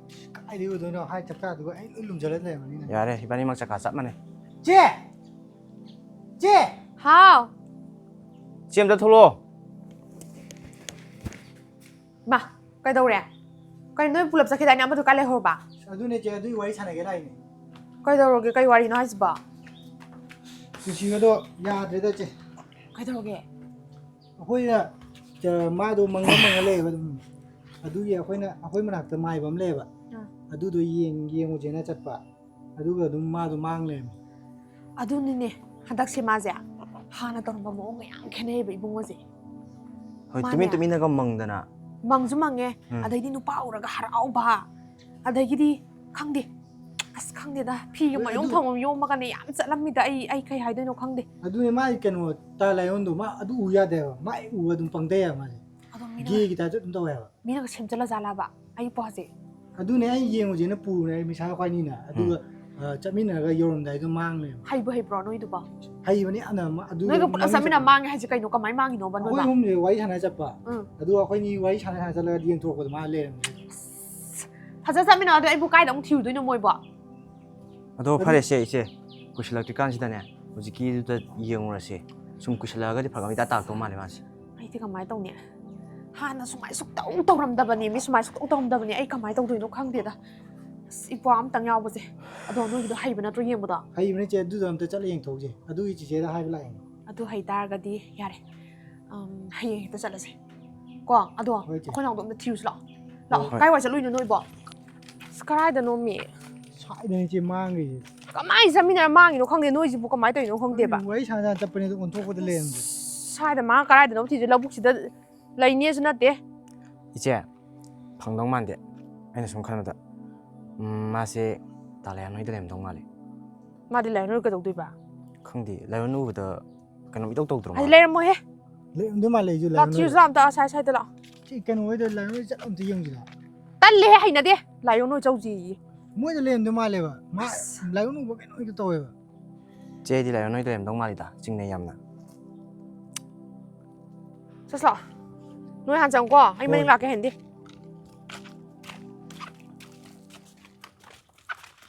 ꯀꯥꯏꯗꯩ ꯎꯗꯣꯏꯅꯣ? ꯍꯥꯏ ꯆꯞ ꯆꯥꯗꯨꯒ ꯑꯩ ꯂꯣꯏ ꯂꯨꯝꯖꯜꯂ ꯂꯩꯔꯝꯃꯅꯤꯅꯦ꯫ ꯌꯥꯔꯦ, ꯏꯕꯥꯅꯤꯃꯛ ꯆꯀꯥ ꯆꯞ ꯃꯥꯟꯅꯩ꯫ ꯆꯦ! ꯆꯦ! ꯍꯥꯎ꯫ ꯆꯦ, ꯑꯝꯇ ꯊꯣꯛꯂꯛꯑꯣ꯫ ꯃꯥ, ꯀꯩꯗꯧꯔꯦ? ꯀꯩꯅꯣ, ꯅꯣꯏ ꯄꯨꯂꯞ ꯆꯠꯈꯤꯗꯥꯏꯅꯦ? ꯑꯃꯗꯨ ꯀꯥꯏ ꯂꯩꯍꯧꯔꯕ? ꯑꯗꯨꯅꯦ ꯆꯦ, ꯑꯗꯨꯒꯤ ꯋꯥꯔꯤ ꯁꯥꯟꯅꯒꯦ ꯂꯥꯛꯏꯅꯦ꯫ ꯀꯩꯗꯧꯔꯒꯦ? ꯀꯩ ꯋꯥꯔꯤꯅꯣ ꯍꯥꯏꯁꯤꯕꯣ? ꯄꯨꯟꯁꯤꯒꯗꯣ ꯌꯥꯗ꯭ꯔꯦꯗ ꯆꯦ꯫ ꯀꯩꯗꯧꯔꯒꯦ? ꯑꯩꯈꯣꯏꯅ, ꯑ, ꯃꯥꯗꯣ ꯃꯪꯉ ꯃꯪꯉ ꯂꯩꯌꯦꯕ ꯑꯗꯨꯝ꯫ ꯑꯗꯨꯒꯤ ꯑꯩꯈꯣꯏꯅ, ꯑꯩꯈꯣꯏ ꯃꯅꯥꯛꯇ ꯃꯥꯏꯕ ꯑꯃ ꯂꯩꯌꯦꯕ꯫ ꯑꯥ꯫ ꯑꯗꯨꯗꯣ ꯌꯦꯡ-, ꯌꯦꯡꯉꯨꯁꯦꯅ ꯆꯠꯄ꯫ ꯑꯗꯨꯒ ꯑꯗꯨꯝ ꯃꯥꯗꯣ ꯃꯥꯡ ꯂꯩꯔꯝꯃꯦ꯫ ꯑꯗꯨꯅꯤꯅꯦ, ꯍꯟꯗꯛꯁꯦ ꯃꯥꯁꯦ ꯍꯥꯟꯅ ꯇꯧꯔꯝꯕ ꯃꯑꯣꯡꯒ ꯌꯥꯝ ꯈꯦꯠꯅꯩꯌꯦꯕ ꯏꯕꯨꯡꯉꯣꯁꯦ꯫ ꯍꯣꯏ, ꯃꯥꯅꯦ꯫ ꯇꯨꯃꯤꯟ ꯇꯨꯃꯤꯟꯅꯒ ꯃꯪꯗꯅ꯫ ꯃꯪꯁꯨ ꯃꯪꯉꯦ, ꯎꯝ꯫ ꯑꯗꯩꯗꯤ ꯅꯨꯄꯥ ꯎꯔꯒ ꯍꯔꯥꯎꯕ, ꯑꯗꯒꯤꯗꯤ ꯈꯪꯗꯦ, ꯑꯁ, ꯈꯪꯗꯦꯗ, ꯐꯤꯒ ꯍꯣꯏ, ꯃꯌꯣꯡ ꯑꯗꯨ ꯊꯃꯣꯡ ꯌꯣꯝꯃꯒꯅꯦ ꯌꯥꯝ ꯆꯠꯂꯝꯃꯤꯗ꯫ ꯑꯩ, ꯑꯩ ꯀꯩ ꯍꯥꯏꯗꯣꯏꯅꯣ ꯈꯪꯗꯦ꯫ ꯑꯗꯨꯅꯦ ꯃꯥꯒꯤ ꯀꯩꯅꯣ, ꯇꯥ ꯂꯥꯏꯑꯣꯟꯗꯣ, ꯃꯥ ꯑꯗꯨ ꯎ ꯌꯥꯗꯦꯕ, ꯃꯥ ꯍꯦꯛ ꯎꯕ ꯑꯗꯨꯝ ꯄꯪꯊꯩꯑꯕ ꯃꯥꯁꯦ꯫ ꯑꯗꯣ ꯃꯤꯅ ꯒꯦꯒꯤ ꯇꯥꯏꯞꯇ ꯑꯗꯨꯝ ꯇꯧꯋꯦꯕ꯫ ꯃꯤꯅꯒ ꯁꯦꯝꯖꯜꯂ ꯖꯥꯠꯂꯕ ꯑꯩ ꯄꯣꯠꯁꯦ? ꯑꯗꯨꯅꯦ ꯑꯩ ꯌꯦꯡꯉꯨꯁꯦꯅ ꯄꯨꯕꯅꯦ ꯑꯩ ꯃꯤꯁꯥ ꯑꯩꯈꯣꯏꯅꯤꯅ꯫ ꯑꯗꯨꯒ, ꯎꯝ꯫ ꯑ, ꯆꯠꯃꯤꯟꯅꯔꯒ ꯌꯧꯔꯝꯗꯥꯏꯗ ꯃꯥꯡ ꯂꯩꯔꯝꯃꯦ꯫ ꯍꯩꯕꯨ ꯍꯩꯕ꯭ꯔꯣ ꯅꯣꯏꯗꯨꯕꯣ? ꯍꯩꯕꯅꯦ ꯌꯥꯝꯅ꯫ ꯑꯃ-, ꯑꯗꯨꯗ ꯅꯣꯏꯒ ꯄꯨꯂꯞ ꯃꯃꯤꯡ ꯆꯠꯃꯤꯟꯅ ꯆꯠꯄ-, ꯃꯥꯡꯉꯦ ꯍꯥꯏꯁꯦ ꯀꯩꯅꯣ? ꯀꯃꯥꯏꯅ ꯃꯥꯡꯉꯤꯅꯣꯕ ꯅꯣꯏꯕ? ꯑꯩꯈꯣꯏ ꯑꯍꯨꯝꯁꯦ ꯋꯥꯔꯤ ꯁꯥꯟꯅ ꯆꯠꯄ꯫ ꯎꯝ꯫ ꯑꯗꯨꯒ ꯑꯩꯈꯣꯏꯅꯤ ꯋꯥꯔꯤ ꯁꯥꯟꯅ ꯁꯥꯟꯅ ꯆꯠꯂꯒ ꯌꯦꯡꯊꯣꯔꯛꯄꯗ ꯃꯥ ꯂꯩꯔꯝꯃꯦ꯫ ꯑꯁ, ꯐꯖ ꯆꯠꯃꯤꯟꯅꯗꯣ ꯑꯩꯕꯨ ꯀꯥꯏꯗ ꯑꯃꯨꯛ ꯊꯤꯔꯨꯗꯣꯏꯅꯣ ꯃꯣꯏꯕꯣ? ꯑꯗꯣ ꯑꯗꯨ ꯐꯔꯦꯁꯦ ꯏꯆꯦ, ꯀꯨꯏꯁꯜꯂꯛꯇ꯭ꯔꯤꯀꯥꯟꯁꯤꯗꯅꯦ, ꯍꯧꯖꯤꯛꯀꯤꯗꯨꯗ ꯌꯦꯡꯉꯨꯔꯁꯦ꯫ ꯁꯨꯝ ꯀꯨꯏꯁꯜꯂꯛꯑꯒꯗꯤ ꯐꯔꯛ ꯑꯃ ꯏꯇꯥ ꯇꯥꯔꯛꯇꯧ ꯃꯥꯜꯂꯦ ꯃꯥꯁꯦ꯫ ꯑꯩꯗꯤ ꯀꯃꯥꯏꯅ ꯇꯧꯅꯤ? ꯍꯥꯟꯅ ꯁꯨꯃꯥꯏ ꯁꯨꯛꯇꯧ ꯇꯧꯔꯝꯗꯕꯅꯦ ꯃꯤ, ꯁꯨꯃꯥꯏ ꯁꯨꯛꯇꯧ ꯇꯧꯔꯝꯗꯕꯅꯦ꯫ ꯑꯩ ꯀꯃꯥꯏꯅ ꯇꯧꯗꯣꯏꯅꯣ ꯈꯪꯗꯦꯗ꯫ ꯑꯁ, ꯏꯄ꯭ꯋꯥ ꯑꯝꯇꯪ ꯌꯥꯎꯕꯁꯦ꯫ ꯑꯗꯣ ꯅꯣꯏꯒꯤꯗꯣ ꯍꯩꯕ ꯅꯠꯇ꯭ꯔꯣ ꯌꯦꯡꯕꯗꯣ? ꯍꯩꯕꯅꯦ ꯆꯦ, ꯑꯗꯨꯗꯣ ꯑꯝꯇ ꯆꯠꯂ ꯌꯦꯡꯊꯣꯛꯎꯁꯦ꯫ ꯑꯗꯨꯒꯤ ꯆꯤꯆꯦꯗ ꯍꯥꯏꯕ ꯂꯥꯛꯏꯅꯦ꯫ ꯑꯗꯨ ꯍꯩ ꯇꯥꯔꯒꯗꯤ ꯌꯥꯔꯦ꯫ ꯑꯝ, ꯍꯌꯦꯡ ꯍꯦꯛꯇ ꯆꯠꯂꯁꯦ꯫ ꯀꯣ, ꯑꯗꯣ ꯍꯣꯏ, ꯆꯦ꯫ ꯑꯩꯈꯣꯏ ꯅꯥꯎꯗꯣ ꯑꯝꯇ ꯊꯤꯔꯨꯁꯤ ꯂꯥꯛꯑꯣ꯫ ꯂꯥꯛꯑꯣ, ꯍꯣꯏ꯫ ꯀꯥꯏ ꯋꯥꯏ ꯆꯠꯂꯨꯏꯅꯣ ꯅꯣꯏꯕꯣ? ꯑꯁ, ꯀꯔꯥꯏꯗꯅꯣ ꯃꯤ? ꯁ꯭ꯋꯥꯏꯗꯅꯦ, ꯆꯦ, ꯃꯥꯡꯈ꯭ꯔꯤꯁꯦ꯫ ꯀꯃꯥꯏꯅ ꯆꯠꯃꯤꯟꯅꯔ ꯃꯥꯡꯉꯤꯅꯣ ꯈꯪꯗꯦ, ꯅꯣꯏꯁꯤꯕꯨ ꯀꯃꯥꯏꯅ ꯇꯧꯔꯤꯅꯣ ꯈꯪꯗꯦꯕ꯫ ꯋꯥꯔꯤ ꯁꯥꯟꯅ ꯁꯥꯟꯅ ꯆꯠꯄꯅꯦ, ꯑꯗꯨ ꯑꯣꯟꯊꯣꯛꯄꯗ ꯂꯩꯔꯝꯗ꯭ꯔꯦ꯫ ꯁ꯭ꯋꯥꯏꯗ ꯃꯥ ꯀꯔꯥꯏꯗꯅꯣ ꯊꯤꯔꯤꯁꯦ, ꯂꯧꯕꯨꯛꯁꯤꯗ ꯂꯩꯅꯦꯁꯨ ꯅꯠꯇꯦ꯫ ꯏꯆꯦ, ꯐꯪꯗꯧ ꯃꯥꯟꯗꯦ꯫ ꯑꯩꯅ ꯁꯨꯝ ꯈꯟꯕꯗ, ꯎꯝ, ꯃꯥꯁꯦ ꯇꯥ ꯂꯥꯏꯌꯣꯟ ꯍꯣꯏꯗ ꯂꯩꯔꯝꯗꯧ ꯃꯥꯜꯂꯦ꯫ ꯃꯥꯗꯤ ꯂꯥꯏꯌꯣꯟ ꯍꯣꯏ ꯀꯩꯗꯧꯗꯣꯏꯕ? ꯈꯪꯗꯦ, ꯂꯥꯏꯌꯣꯟ ꯎꯕꯗ ꯀꯩꯅꯣꯝ ꯏꯇꯧ ꯇꯧꯗ꯭ꯔꯣ ꯍꯥꯏꯗꯤ ꯃꯥ? ꯂꯩꯔꯝꯃꯣꯏꯍꯦ꯫ ꯂꯩꯔꯝꯗꯣꯏ ꯃꯥꯜꯂꯦ ꯑꯩꯁꯨ ꯂꯥꯏꯑꯣꯟ ꯂꯥꯛꯊꯤꯔꯨꯁꯨ ꯍꯣꯏꯗ꯫ ꯂꯥꯛꯇ ꯑꯁꯥꯏ ꯁꯥꯏꯗ ꯂꯥꯛꯑꯣ꯫ ꯁꯤ ꯀꯩꯅꯣ ꯍꯣꯏꯗ ꯂꯥꯏꯑꯣꯟ ꯍꯣꯏ ꯆꯠꯂ ꯑꯝꯇ ꯌꯦꯡꯁꯤꯔꯥ? ꯇꯜꯂꯦꯍꯦ, ꯍꯩꯅꯗꯦ꯫ ꯂꯥꯏꯑꯣꯟ ꯍꯣꯏ ꯆꯧꯁꯤꯌꯦ꯫ ꯃꯣꯏꯗ ꯂꯩꯔꯝꯗꯣꯏ ꯃꯥꯜꯂꯦꯕ꯫ ꯃꯥ ꯑꯁ꯫ ꯂꯥꯏꯑꯣꯟ ꯎꯕ ꯀꯩꯅꯣ ꯍꯦꯛꯇ ꯇꯧꯋꯦꯕ꯫ ꯆꯦꯗꯤ ꯂꯥꯏꯑꯣꯟ ꯍꯣꯏꯗ ꯂꯩꯔꯝꯗꯧ ꯃꯥꯜꯂꯤꯗ꯫ ꯆꯤꯡꯅꯩ ꯌꯥꯝꯅ꯫ ꯆꯠꯁꯤ ꯂꯥꯛꯑꯣ꯫ ꯅꯣꯏ ꯍꯥꯟꯅ ꯆꯪꯉꯨꯀꯣ꯫ ꯑꯩ ꯃꯅꯤꯡ ꯍꯣꯏ꯫ ꯂꯥꯛꯀꯦ ꯍꯦꯟꯗꯤ꯫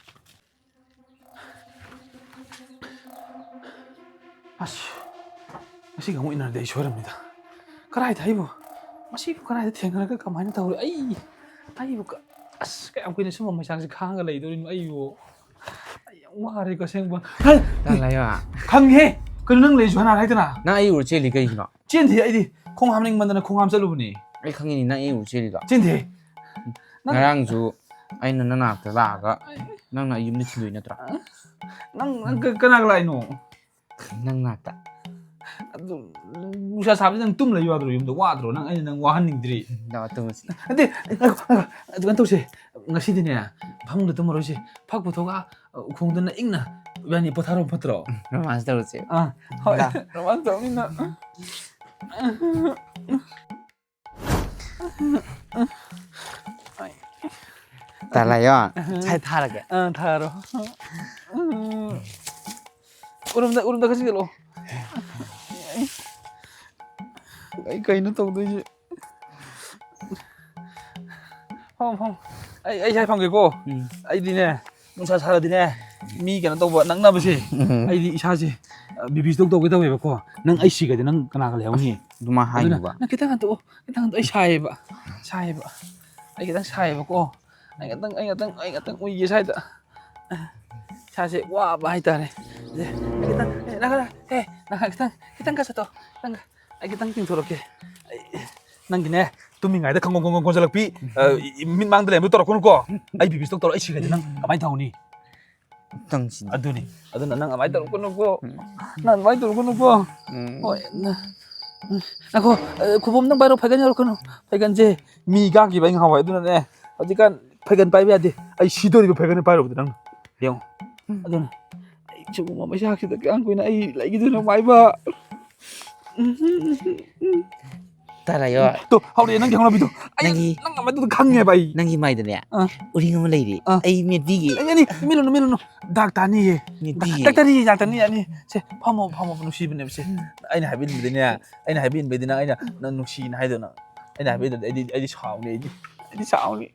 ꯑꯁ, ꯉꯁꯤꯒ ꯑꯃꯨꯛ ꯏꯟꯅꯔꯗꯤ ꯑꯩ ꯁꯣꯏꯔꯝꯃꯤꯗ꯫ ꯀꯗꯥꯏꯗ ꯑꯩꯕꯨ, ꯃꯁꯤꯕꯨ ꯀꯗꯥꯏꯗ ꯊꯦꯡꯅꯔꯒ ꯀꯃꯥꯏꯅ ꯇꯧꯔꯦ? ꯑꯩ, ꯑꯩꯕꯨ ꯀ-, ꯑꯁ, ꯀꯌꯥꯝ ꯀꯨꯏꯅ ꯁꯨꯝꯕ ꯃꯩꯆꯥꯛꯁꯦ ꯈꯥꯡꯉꯒ ꯂꯩꯗꯣꯔꯤꯅꯣ ꯑꯩꯕꯨ? ꯑꯩ ꯌꯥꯝ ꯋꯥꯔꯦꯀꯣ ꯑꯁꯦꯡꯕ꯫ ꯍꯩ! ꯇꯥ ꯂꯥꯏꯌꯣ꯫ ꯈꯪꯉꯦꯍꯦ! ꯀꯩꯅꯣ ꯅꯪ ꯂꯩꯁꯨ ꯍꯥꯟꯅ ꯍꯥꯏꯗꯅ? ꯅꯪ ꯑꯩ ꯎꯔ ꯆꯦꯜꯂꯤ ꯀꯩꯒꯤꯅꯣ? ꯆꯦꯟꯗꯦ ꯑꯩꯗꯤ꯫ ꯈꯣꯡ ꯍꯥꯝꯅꯤꯡꯃꯟꯗꯅ ꯈꯣꯡ ꯍꯥꯝ ꯆꯠꯂꯨꯕꯅꯦ꯫ ꯑꯩ ꯈꯪꯉꯤꯅꯤ ꯅꯪ ꯑꯩ ꯎꯔ ꯆꯦꯜꯂꯤꯗꯣ꯫ ꯆꯦꯟꯗꯦ꯫ ꯅꯪ ꯉꯔꯥꯡꯁꯨ ꯑꯩꯅ ꯅꯅꯥꯛꯇ ꯂꯥꯛꯑꯒ ꯅꯪꯅ ꯑꯩ ꯌꯨꯝꯗ ꯊꯤꯟꯗꯣꯏ ꯅꯠꯇ꯭ꯔꯣ? ꯅꯪ, ꯅꯪ ꯀ-, ꯀꯅꯥꯒ ꯂꯥꯛꯏꯅꯣ? ꯅꯪ ꯅꯥꯛꯇ꯫ ꯑꯗꯨ ꯅꯨꯡꯁꯥ ꯁꯥꯕꯁꯤꯗ ꯅꯪ ꯇꯨꯝ ꯂꯩ ꯌꯥꯗ꯭ꯔꯣ ꯌꯨꯝꯗ? ꯋꯥꯗ꯭ꯔꯣ ꯅꯪ? ꯑꯩꯅ ꯅꯪ ꯋꯥꯍꯟꯅꯤꯡꯗ꯭ꯔꯤ꯫ ꯂꯥꯛꯑꯣ ꯇꯨꯝꯃꯁꯤ꯫ ꯅꯠꯇꯦ, ꯉꯥꯏꯈꯣ, ꯉꯥꯏꯈꯣ, ꯑꯗꯨꯃꯥꯏꯅ ꯇꯧꯁꯦ꯫ ꯉꯁꯤꯗꯤꯅꯦ, ꯐꯃꯨꯡꯗ ꯇꯨꯝꯃꯔꯣꯏꯁꯦ꯫ ꯐꯛ ꯄꯨꯊꯣꯛꯑꯒ, ꯑ, ꯎꯈꯣꯡꯗꯅ ꯏꯪꯅ ꯏꯕꯥꯅꯤ ꯄꯣꯊꯥꯔꯣ ꯐꯠꯇ꯭ꯔꯣ? ꯔꯣꯃꯥꯟꯁ ꯇꯧꯔꯁꯦ꯫ ꯑꯥ, ꯍꯣꯏ꯫ ꯂꯥ꯫ ꯔꯣꯃꯥꯟꯁ ꯇꯧꯅꯤꯅ꯫ ꯇꯥ ꯂꯥꯏꯌꯣ, ꯁꯥꯏ ꯊꯥꯔꯒꯦ꯫ ꯑꯥ, ꯊꯥꯔꯣ꯫ ꯎꯔꯨꯝꯗ, ꯎꯔꯨꯝꯗ ꯈꯔ ꯆꯪꯁꯤꯜꯂꯛꯑꯣ꯫ ꯑꯩ ꯀꯩꯅꯣ ꯇꯧꯗꯣꯏꯁꯦ? ꯐꯝꯃꯣ, ꯐꯝꯃꯣ꯫ ꯑꯩ, ꯑꯩ ꯁ꯭ꯋꯥꯏ ꯐꯝꯒꯦꯀꯣ꯫ ꯎꯝ꯫ ꯑꯩꯗꯤꯅꯦ, ꯅꯨꯡꯁꯥ ꯁꯥꯔꯗꯤꯅꯦ, ꯃꯤ ꯀꯩꯅꯣ ꯇꯧꯕ ꯅꯛꯅꯕꯁꯦ, ꯎꯝ꯫ ꯑꯩꯗꯤ ꯏꯁꯥꯁꯦ, ꯑ, ꯕꯤ ꯄꯤ ꯁ꯭ꯇꯣꯛ ꯇꯧꯒꯦ ꯇꯧꯋꯦꯕꯀꯣ꯫ ꯅꯪ ꯑꯩ ꯁꯤꯒꯗꯤ ꯅꯪ ꯀꯅꯥꯒ ꯂꯩꯍꯧꯅꯤ? ꯑꯗꯨꯃꯥꯏ ꯑꯗꯨꯅ ꯍꯥꯏꯅꯨꯕ꯫ ꯅꯪ ꯈꯤꯇꯪ ꯍꯟꯇꯣꯛꯑꯣ, ꯈꯤꯇꯪ ꯍꯟꯇꯣꯛꯑꯣ꯫ ꯑꯩ ꯁꯥꯏꯌꯦꯕ, ꯁꯥꯏꯌꯦꯕ꯫ ꯑꯩ ꯈꯤꯇꯪ ꯁꯥꯏꯌꯦꯕꯀꯣ꯫ ꯑꯩ ꯉꯥꯛꯇꯪ, ꯑꯩ ꯉꯥꯛꯇꯪ, ꯑꯩ ꯉꯥꯛꯇꯪ ꯎꯏꯒꯦ ꯁ꯭ꯋꯥꯏꯗ꯫ ꯏꯁꯥꯁꯦ ꯋꯥꯕ ꯍꯥꯏꯇꯥꯔꯦ꯫ ꯑꯦ, ꯈꯤꯇꯪ, ꯑꯦ, ꯅꯪ, ꯅꯪ, ꯑꯦ, ꯅꯪ ꯈꯤꯇꯪ, ꯈꯤꯇꯪ ꯈꯔ ꯆꯠꯇꯣ꯫ ꯅꯪ, ꯑꯩ ꯈꯤꯇꯪ ꯇꯤꯡꯊꯣꯔꯛꯀꯦ꯫ ꯑꯩ, ꯅꯪꯒꯤꯅꯦ, ꯇꯨꯝꯃꯤꯉꯩꯗ ꯈꯪꯒꯣꯟ ꯈꯪꯒꯣꯟ ꯈꯣꯟꯖꯜꯂꯛꯄꯤ, ꯑ, ꯃꯤꯠ ꯃꯥꯡꯗ ꯂꯩꯔꯝꯕꯗꯣ ꯇꯧꯔꯛꯀꯅꯨꯀꯣ꯫ ꯑꯩ ꯕꯤ ꯄꯤ ꯁ꯭ꯇꯣꯛ ꯇꯧꯔ ꯑꯩ ꯁꯤꯈ꯭ꯔꯗꯤ ꯅꯪ ꯀꯃꯥꯏꯅ ꯇꯧꯅꯤ? ꯅꯪ ꯁꯤꯅꯤ꯫ ꯑꯗꯨꯅꯤ꯫ ꯑꯗꯨꯅ ꯅꯪ ꯑꯗꯨꯃꯥꯏꯅ ꯇꯧꯔꯛꯀꯅꯨꯀꯣ꯫ ꯎꯝ꯫ ꯅꯪ ꯑꯗꯨꯃꯥꯏꯅ ꯇꯧꯔꯛꯀꯅꯨꯀꯣ꯫ ꯎꯝ꯫ ꯍꯣꯏ, ꯅ-, ꯉꯥꯏꯈꯣ, ꯑ, ꯈꯨꯕꯣꯝꯗꯪ ꯄꯥꯏꯔꯣ, ꯐꯩꯒꯟ ꯌꯧꯔꯛꯀꯅꯨ꯫ ꯐꯩꯒꯟꯁꯦ ꯃꯤ ꯀꯥꯈꯤꯕ ꯑꯩ ꯉꯍꯥꯟꯋꯥꯏ, ꯑꯗꯨꯅꯅꯦ ꯍꯧꯖꯤꯛꯀꯥꯟ ꯐꯩꯒꯟ ꯄꯥꯏꯕ ꯌꯥꯗꯦ꯫ ꯑꯩ ꯁꯤꯗꯣꯔꯤꯕ ꯐꯩꯒꯟ ꯄꯥꯏꯔꯨꯕꯗ ꯅꯪ꯫ ꯌꯦꯡꯉꯣ꯫ ꯎꯝ꯫ ꯑꯗꯨꯅ ꯑꯩ ꯁꯤꯒꯨꯝꯕ ꯃꯩꯁꯥꯁꯤꯗ ꯀꯌꯥꯝ ꯀꯨꯏꯅ ꯑꯩ ꯂꯩꯈꯤꯗꯣꯏꯅꯣ ꯃꯥꯏꯕ? ꯇꯥ ꯂꯥꯏꯌꯣ꯫ ꯇꯣ, ꯍꯧꯔꯛꯑꯦ ꯅꯪꯒꯤ ꯍꯧꯅꯕꯤꯗꯣ꯫ ꯑꯩ ꯅꯪꯒꯤ ꯅꯪ ꯑꯃꯗꯨꯗ ꯈꯪꯉꯦꯕ ꯑꯩ꯫ ꯅꯪꯒꯤ ꯃꯥꯏꯗꯅꯦ ꯑꯥ꯫ ꯎꯔꯤꯡ ꯑꯃ ꯂꯩꯔꯤ꯫ ꯑꯥ꯫ ꯑꯩ ꯃꯦꯠꯄꯤꯒꯦ꯫ ꯑꯩ, ꯑꯅꯤ, ꯃꯤꯠꯂꯨꯅꯨ, ꯃꯤꯠꯂꯨꯅꯨ꯫ ꯗꯥꯛ ꯇꯥꯅꯤꯌꯦ꯫ ꯃꯦꯠꯄꯤꯒꯦ꯫ ꯗꯥꯛ ꯇꯥꯅꯤꯌꯦ, ꯗꯥꯛ ꯇꯥꯅꯤꯌꯦ, ꯑꯅꯤ꯫ ꯁꯦ, ꯐꯝꯃꯣ, ꯐꯝꯃꯣ, ꯅꯨꯡꯁꯤꯕꯅꯦꯕ ꯁꯦ꯫ ꯎꯝ꯫ ꯑꯩꯅ ꯍꯥꯏꯕ ꯏꯟꯕꯗꯤꯅꯦ, ꯑꯩꯅ ꯍꯥꯏꯕ ꯏꯟꯕꯗꯤ ꯅꯪ ꯑꯩꯅ ꯅꯪ ꯅꯨꯡꯁꯤꯅ ꯍꯥꯏꯗꯣ ꯅꯪ꯫ ꯑꯩꯅ ꯍꯥꯏꯕ ꯏꯟꯗꯗꯤ ꯑꯩꯗꯤ, ꯑꯩꯗꯤ ꯁꯥꯎꯅꯤ, ꯑꯩꯗꯤ, ꯑꯩꯗꯤ ꯁꯥꯎꯅꯤ꯫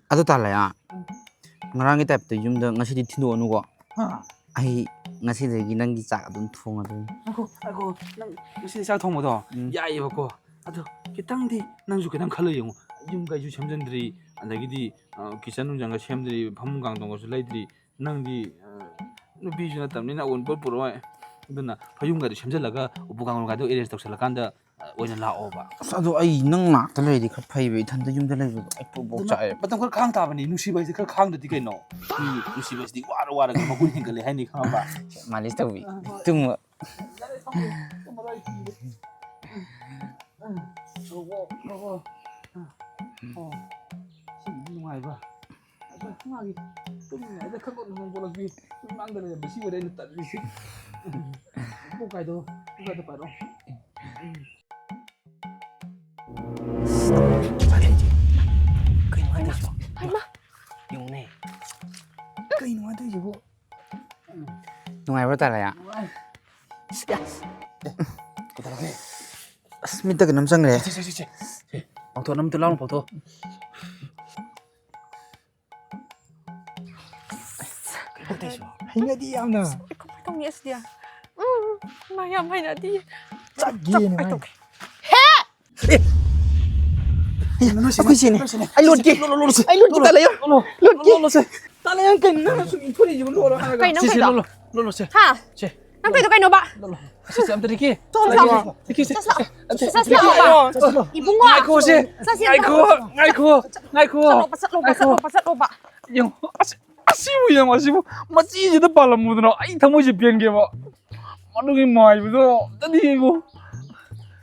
ꯑꯗꯨ ꯇꯥ ꯂꯥꯏꯌꯣ꯫ ꯎꯝ꯫ ꯉꯔꯥꯡꯒꯤ ꯇꯥꯏꯞꯇ ꯌꯨꯝꯗ ꯉꯁꯤꯗꯤ ꯊꯤꯟꯗꯣꯛꯑꯅꯨꯀꯣ꯫ ꯍꯥ? ꯑꯩ ꯉꯁꯤꯗꯒꯤ ꯅꯪꯒꯤ ꯆꯥꯛ ꯑꯗꯨꯝ ꯊꯣꯡꯉꯗꯣꯏꯅꯤ꯫ ꯉꯥꯏꯈꯣ, ꯉꯥꯏꯈꯣ, ꯅꯪ ꯉꯁꯤꯗꯤ ꯆꯥꯛ ꯊꯣꯡꯕꯗꯣ ꯎꯝ꯫ ꯌꯥꯏꯌꯦꯕꯀꯣ꯫ ꯑꯗꯣ ꯈꯤꯇꯪꯗꯤ ꯅꯪꯁꯨ ꯈꯤꯇꯪ ꯈꯜꯂ ꯌꯦꯡꯉꯨ꯫ ꯌꯨꯝ ꯀꯩꯁꯨ ꯁꯦꯝꯖꯤꯟꯗ꯭ꯔꯤ, ꯑꯗꯒꯤꯗꯤ, ꯑ, ꯀꯤꯠꯆꯟ ꯅꯨꯡꯖꯟꯒ ꯁꯦꯝꯗ꯭ꯔꯤ, ꯐꯃꯨꯡ ꯀꯥꯡꯊꯣꯟꯒꯁꯨ ꯂꯩꯗ꯭ꯔꯤ꯫ ꯅꯪꯗꯤ, ꯑ, ꯅꯨꯄꯤꯁꯨ ꯅꯠꯇꯕꯅꯤꯅ ꯑꯑꯣꯟꯄꯣꯠ ꯄꯨꯔꯛꯑꯣꯏ꯫ ꯑꯗꯨꯅ ꯐꯌꯨꯝꯒꯗꯤ ꯁꯦꯝꯖꯤꯜꯂꯒ ꯎꯄꯨ ꯀꯥꯡꯊꯣꯟꯒꯗꯣ arrange ꯇꯧꯁꯜꯂꯀꯥꯟꯗ ꯑꯣꯏꯅ ꯂꯥꯛꯑꯣꯕ꯫ ꯑꯁ, ꯑꯗꯣ ꯑꯩ ꯅꯪ ꯅꯥꯛꯇ ꯂꯩꯔꯗꯤ ꯈꯔ ꯐꯩꯕ, ꯏꯊꯟꯇ ꯌꯨꯝꯗ ꯂꯩꯕꯗꯣ ꯑꯩ ꯄ꯭ꯔꯣꯛ ꯄ꯭ꯔꯣꯛ ꯑꯗꯨꯅ ꯆꯥꯛꯑꯦꯕ꯫ ꯃꯇꯝ ꯈꯔ ꯈꯥꯡ ꯇꯥꯕꯅꯤ, ꯅꯨꯡꯁꯤꯕ ꯍꯥꯏꯁꯦ ꯈꯔ ꯈꯥꯡꯗꯗꯤ ꯀꯩꯅꯣ? ꯃꯤ ꯅꯨꯡꯁꯤꯕ ꯍꯥꯏꯁꯤꯗꯤ ꯋꯥꯔ ꯋꯥꯔꯒ ꯃꯒꯨꯟ ꯍꯦꯟꯒꯠꯂꯦ ꯍꯥꯏꯅꯤ, ꯈꯪꯉꯕ? ꯃꯥꯂꯤꯁ ꯇꯧꯕꯤ꯫ ꯑ, ꯍꯣꯏ꯫ ꯇꯨꯝꯃꯣ꯫ ꯌꯥꯔꯦ, ꯊꯝꯃꯣ꯫ ꯇꯨꯝꯃꯔꯣꯏ, ꯑꯩ ꯀꯤꯔꯦ꯫ ꯎꯝ, ꯎꯝ, ꯎꯝ, ꯎꯝ, ꯎꯝ꯫ ꯑꯣ, ꯁꯤꯗꯤ ꯅꯨꯡꯉꯥꯏꯕ꯫ ꯑꯗ ꯃꯥꯒꯤ ꯇꯨꯝꯃꯤꯉꯩꯗ ꯈꯪꯄꯣꯠ ꯈꯪꯄꯣꯠꯂꯛꯄꯤ ꯃꯤꯃꯥꯡꯗ ꯂꯩꯔꯝꯕ ꯁꯤ ꯑꯣꯏꯔꯦ ꯑꯩꯅ ꯇꯜꯂꯤꯁꯦ꯫ ꯀꯣꯛ ꯀꯥꯏꯗꯣ, ꯀꯣꯛ ꯀꯥꯏꯗꯣ ꯄꯥꯏꯔꯣ꯫ ꯀꯩꯅꯣ ꯍꯥꯏꯗꯣꯏꯁꯤꯕꯣ? ꯍꯩꯃꯥ! ꯌꯦꯡꯉꯨꯅꯦ꯫ ꯀꯩꯅꯣ ꯍꯥꯏꯗꯣꯏꯁꯤꯕꯣ? ꯅꯨꯡꯉꯥꯏꯕ꯭ꯔꯣ, ꯇꯥ ꯂꯥꯏꯌꯣ? ꯅꯨꯡꯉꯥꯏ꯫ ꯑꯦ, ꯀꯩꯗꯧꯔꯒꯦ? ꯑꯁ, ꯃꯤꯠꯇ ꯀꯩꯅꯣꯝ ꯆꯪꯈ꯭ꯔꯦ꯫ ꯁꯦ, ꯁꯦ, ꯁꯦ, ꯁꯦ, ꯁꯦ꯫ ꯄꯥꯡꯊꯣꯛꯑꯣ, ꯅꯃꯤꯠꯇꯣ ꯂꯥꯎꯅ ꯄꯥꯡꯊꯣꯛꯑꯣ꯫ ꯀꯩꯅꯣ ꯇꯧꯏꯁꯤꯕꯣ? ꯍꯩꯅꯗꯤ ꯌꯥꯝꯅ꯫ ꯑꯩ ꯀꯃꯥꯏ ꯇꯧꯅꯤ ꯑꯁꯤꯗꯤ? ꯎꯝ, ꯃꯥ ꯌꯥꯝ ꯍꯩꯅꯗꯤ꯫ ꯆꯠꯈꯤꯅꯦ ꯆꯠ-, ꯃꯥꯏ꯫ ꯇꯧꯒꯦ꯫ ꯍꯦ! ꯑꯦ! ꯑꯩꯈꯣꯏ ꯆꯦꯅꯦ꯫ ꯑꯩ ꯂꯣꯠꯀꯦ꯫ ꯂꯣꯠꯂꯣ, ꯂꯣꯠꯂꯣ, ꯂꯣꯠꯂꯣ꯫ ꯑꯩ ꯂꯣꯠꯀꯦ, ꯇꯥ ꯂꯥꯏꯌꯣ꯫ ꯂꯣꯠꯂꯣ, ꯂꯣꯠꯀꯦ꯫ ꯂꯣꯠꯂꯣ, ꯂꯣꯠꯂꯣ, ꯁꯦ꯫ ꯇꯥ ꯂꯥꯏꯌꯣ, ꯀꯩꯅꯣ ꯅꯪꯅ ꯁꯨꯝ ꯏꯟꯊꯣꯔꯛꯏꯁꯤꯕꯣ? ꯂꯣꯠꯂꯣ ꯍꯥꯏꯔꯒ꯫ ꯀꯩꯅꯣ, ꯁꯦ, ꯁꯦ, ꯀꯩꯅꯣ? ꯂꯣꯠꯂꯣ, ꯂꯣꯠꯂꯣ, ꯁꯦ꯫ ꯍꯥ? ꯁꯦ꯫ ꯅꯪ ꯇꯧꯔꯤꯗꯣ ꯀꯩꯅꯣꯕ? ꯂꯣꯠꯂꯣ꯫ ꯁꯦ, ꯁꯦ, ꯑꯝꯇ ꯔꯤꯀꯤ꯫ ꯆꯠꯂꯣ, ꯆꯠꯂꯣ꯫ ꯔꯤꯀꯤ, ꯁꯦ, ꯆꯠꯂꯣ꯫ ꯁꯦ, ꯁꯦ, ꯆꯠꯂꯣ, ꯔꯤꯀꯤ, ꯆꯠꯂꯣ꯫ ꯉꯥꯏꯈꯣ, ꯁꯦ꯫ ꯆꯠꯂꯣ꯫ ꯏꯕꯨꯡꯉꯣ꯫ ꯉꯥꯏꯈꯣ, ꯁꯦ꯫ ꯆꯠꯁꯤ, ꯉꯥꯏꯈꯣ, ꯉꯥꯏꯈꯣ, ꯉꯥꯏꯈꯣ꯫ ꯆꯠꯂꯣꯕ, ꯆꯠꯂꯣꯕ, ꯉꯥꯏꯈꯣ꯫ ꯆꯠꯂꯣꯕ꯫ ꯌꯦꯡꯉꯣ, ꯑꯁ, ꯑꯁꯤꯕꯨ ꯌꯦꯡꯉꯣ, ꯑꯁꯤꯕꯨ꯫ ꯃꯆꯤꯁꯤꯗ ꯄꯥꯜꯂꯝꯃꯨꯗꯅ ꯑꯩ ꯊꯃꯣꯏꯁꯦ ꯄꯦꯟꯒꯦꯕ꯫ ꯃꯗꯨꯒꯤ ꯃꯥꯏꯕꯗꯣ ꯑꯝꯇꯗꯤ ꯌꯦꯡꯉꯣ꯫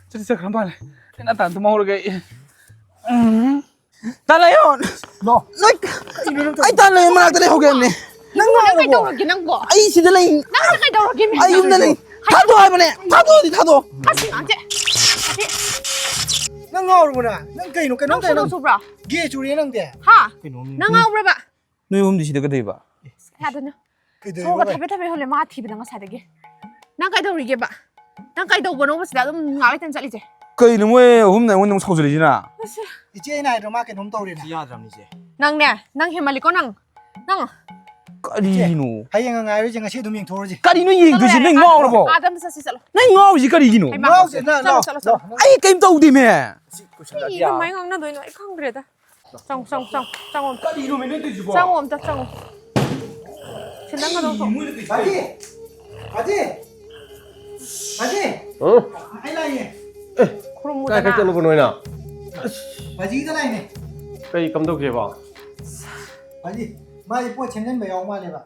ꯆꯠꯇꯤ ꯆꯠꯈ꯭ꯔ ꯃꯥꯜꯂꯦ꯫ ꯑꯩ ꯉꯟꯇꯥꯅ ꯇꯨꯝꯍꯧꯔꯒꯦ ꯑꯩ꯫ ꯎꯝ꯫ ꯇꯥ ꯂꯥꯏꯌꯣꯟ! ꯅꯣ꯫ ꯅꯣꯏ, ꯀꯩꯅꯣ ꯅꯪ ꯇꯧꯔꯤꯁꯦ? ꯑꯩ ꯇꯥ ꯂꯥꯏꯌꯣꯟ ꯃꯅꯥꯛꯇ ꯂꯩꯍꯧꯒꯦ ꯍꯥꯏꯕꯅꯦ꯫ ꯅꯪ ꯅꯪ ꯉꯥꯎꯔꯕꯣ? ꯀꯩꯗꯧꯔꯒꯦ ꯅꯪꯕꯣ? ꯑꯩ ꯁꯤꯗ ꯂꯩ꯫ ꯅꯪ ꯀꯩꯗꯧꯔꯒꯦ ꯃꯤ? ꯑꯩ ꯌꯨꯝꯗ ꯂꯩ꯫ ꯊꯥꯗꯣꯛꯑꯣ ꯍꯥꯏꯕꯅꯦ꯫ ꯊꯥꯗꯣꯛꯑꯣꯗꯤ ꯊꯥꯗꯣꯛꯑꯣ꯫ ꯑꯁꯤ ꯑꯉꯥꯡꯁꯦ꯫ ꯅꯪ ꯉꯥꯎꯔꯕꯣ ꯅꯪ? ꯅꯪ ꯀꯩꯅꯣ? ꯀꯩꯅꯣꯝ ꯅꯪ ꯇꯧꯔꯦ ꯁꯣꯅꯣ ꯅꯪ꯫ ꯆꯨꯕ꯭ꯔꯥ? ꯒꯦ ꯆꯨꯔꯦ ꯅꯪꯗꯤ꯫ ꯍꯥ? ꯀꯩꯅꯣꯝꯅꯤ꯫ ꯅꯪ ꯉꯥꯎꯕ꯭ꯔꯕ? ꯅꯣꯏ ꯑꯍꯨꯝꯗꯤ ꯁꯤꯗ ꯀꯩꯗꯧꯕ? ꯌꯥꯗꯅ꯫ ꯀꯩꯗꯧꯔꯤꯅꯣ ꯁꯣꯔꯒ ꯚꯥꯏ? ꯊꯕꯦꯠ ꯊꯕꯦꯠ ꯍꯣꯜꯂꯦ ꯃꯥ ꯊꯤꯕꯗ ꯉꯁꯥꯏꯗꯒꯤ꯫ ꯅꯪ ꯀꯩꯗꯧꯔꯤꯒꯦꯕ? ꯅꯪ ꯀꯩꯗꯧꯕꯅꯣꯕ ꯁꯤꯗ ꯑꯗꯨꯝ ꯉꯥꯛ ꯂꯩꯇꯅ ꯆꯠꯂꯤꯁꯦ? ꯀꯩꯅꯣ ꯃꯣꯏ ꯑꯍꯨꯝꯅ ꯑꯩꯉꯣꯟꯗ ꯑꯃꯨꯛ ꯁꯥꯎꯖꯜꯂꯤꯁꯤꯅ? ꯑꯁ꯫ ꯏꯆꯦ ꯑꯩꯅ ꯍꯥꯏꯗ꯭ꯔꯣ ꯃꯥ ꯀꯩꯅꯣꯝ ꯇꯧꯔꯦꯅ? ꯁꯤ ꯌꯥꯗ꯭ꯔꯕꯅꯤ ꯏꯆꯦ꯫ ꯅꯪꯅꯦ, ꯅꯪ ꯍꯦꯟꯃꯜꯂꯤꯀꯣ ꯅꯪ꯫ ꯅꯪ꯫ ꯀꯔꯤꯅꯣ? ꯍꯌꯦꯡ ꯉꯥꯏꯔꯣꯏꯁꯦ, ꯉꯁꯤ ꯑꯗꯨꯝ ꯌꯦꯡꯊꯣꯛꯎꯔꯁꯦ꯫ ꯀꯔꯤꯅꯣ ꯌꯦꯡꯗꯣꯏꯁꯦ? ꯆꯠꯂꯣ ꯅꯪ ꯌꯥꯔꯦ, ꯉꯥꯎꯔꯕꯣ? ꯑꯥꯗ ꯑꯝꯇ ꯆꯠꯁꯤ ꯆꯠꯂꯣ꯫ ꯅꯪ ꯉꯥꯎꯔꯤꯁꯤ ꯀꯔꯤꯒꯤꯅꯣ? ꯍꯩꯃꯥ, ꯉꯥꯎꯁꯦ, ꯅꯪ ꯆꯠꯂꯣ, ꯂꯥꯛꯑꯣ, ꯆꯠꯂꯣ, ꯆꯠꯂꯣ꯫ ꯂꯥꯛꯑꯣ꯫ ꯑꯩ ꯀꯩꯝ ꯇꯧꯗꯦꯃꯦ꯫ ꯁꯤ ꯀꯨꯏꯁꯜꯂꯛꯑꯗꯤ ꯀꯩꯅꯣ ꯌꯥꯔꯣꯏ꯫ ꯀꯃꯥꯏꯅ ꯉꯥꯡꯅꯗꯣꯏꯅꯣ ꯑꯩ ꯈꯪꯗ꯭ꯔꯦꯗ꯫ ꯆꯪꯉꯣ, ꯆꯪꯉꯣ, ꯆꯪꯉꯣ, ꯆꯪꯉꯣ ꯑꯝꯇ꯫ ꯀꯔꯤꯅꯣꯃꯦ ꯅꯣꯏ ꯇꯧꯔꯤꯁꯤꯕꯣ? ꯆꯪꯉꯣ ꯑꯝꯇ, ꯆꯪꯉꯣ꯫ ꯁꯤ ꯅꯪꯒ ꯂꯧꯊꯣꯛ꯫ ꯃꯣꯏꯅ ꯇꯧꯔꯤꯁꯤ ꯀꯔꯤ? ꯕꯥꯖꯤ! ꯕꯥꯖꯤ! ꯕꯥꯖꯤ! ꯍꯥ? ꯑꯩ ꯂꯥꯛꯑꯦ꯫ ꯈꯨꯔꯨꯝꯃꯨꯗꯅ꯫ ꯀꯥꯏ ꯀꯥꯏ ꯆꯠꯂꯨꯕꯅꯣ ꯍꯥꯏꯅ? ꯑꯁ! ꯕꯥꯖꯤꯗ ꯂꯥꯛꯑꯦꯅꯦ꯫ ꯀꯩ ꯀꯝꯗꯧꯒꯦꯕ? ꯕꯥꯖꯤ, ꯃꯥꯁꯦ ꯄꯣꯠ ꯁꯦꯝꯖꯤꯟꯕ ꯌꯥꯎ ꯃꯥꯜꯂꯦꯕ꯫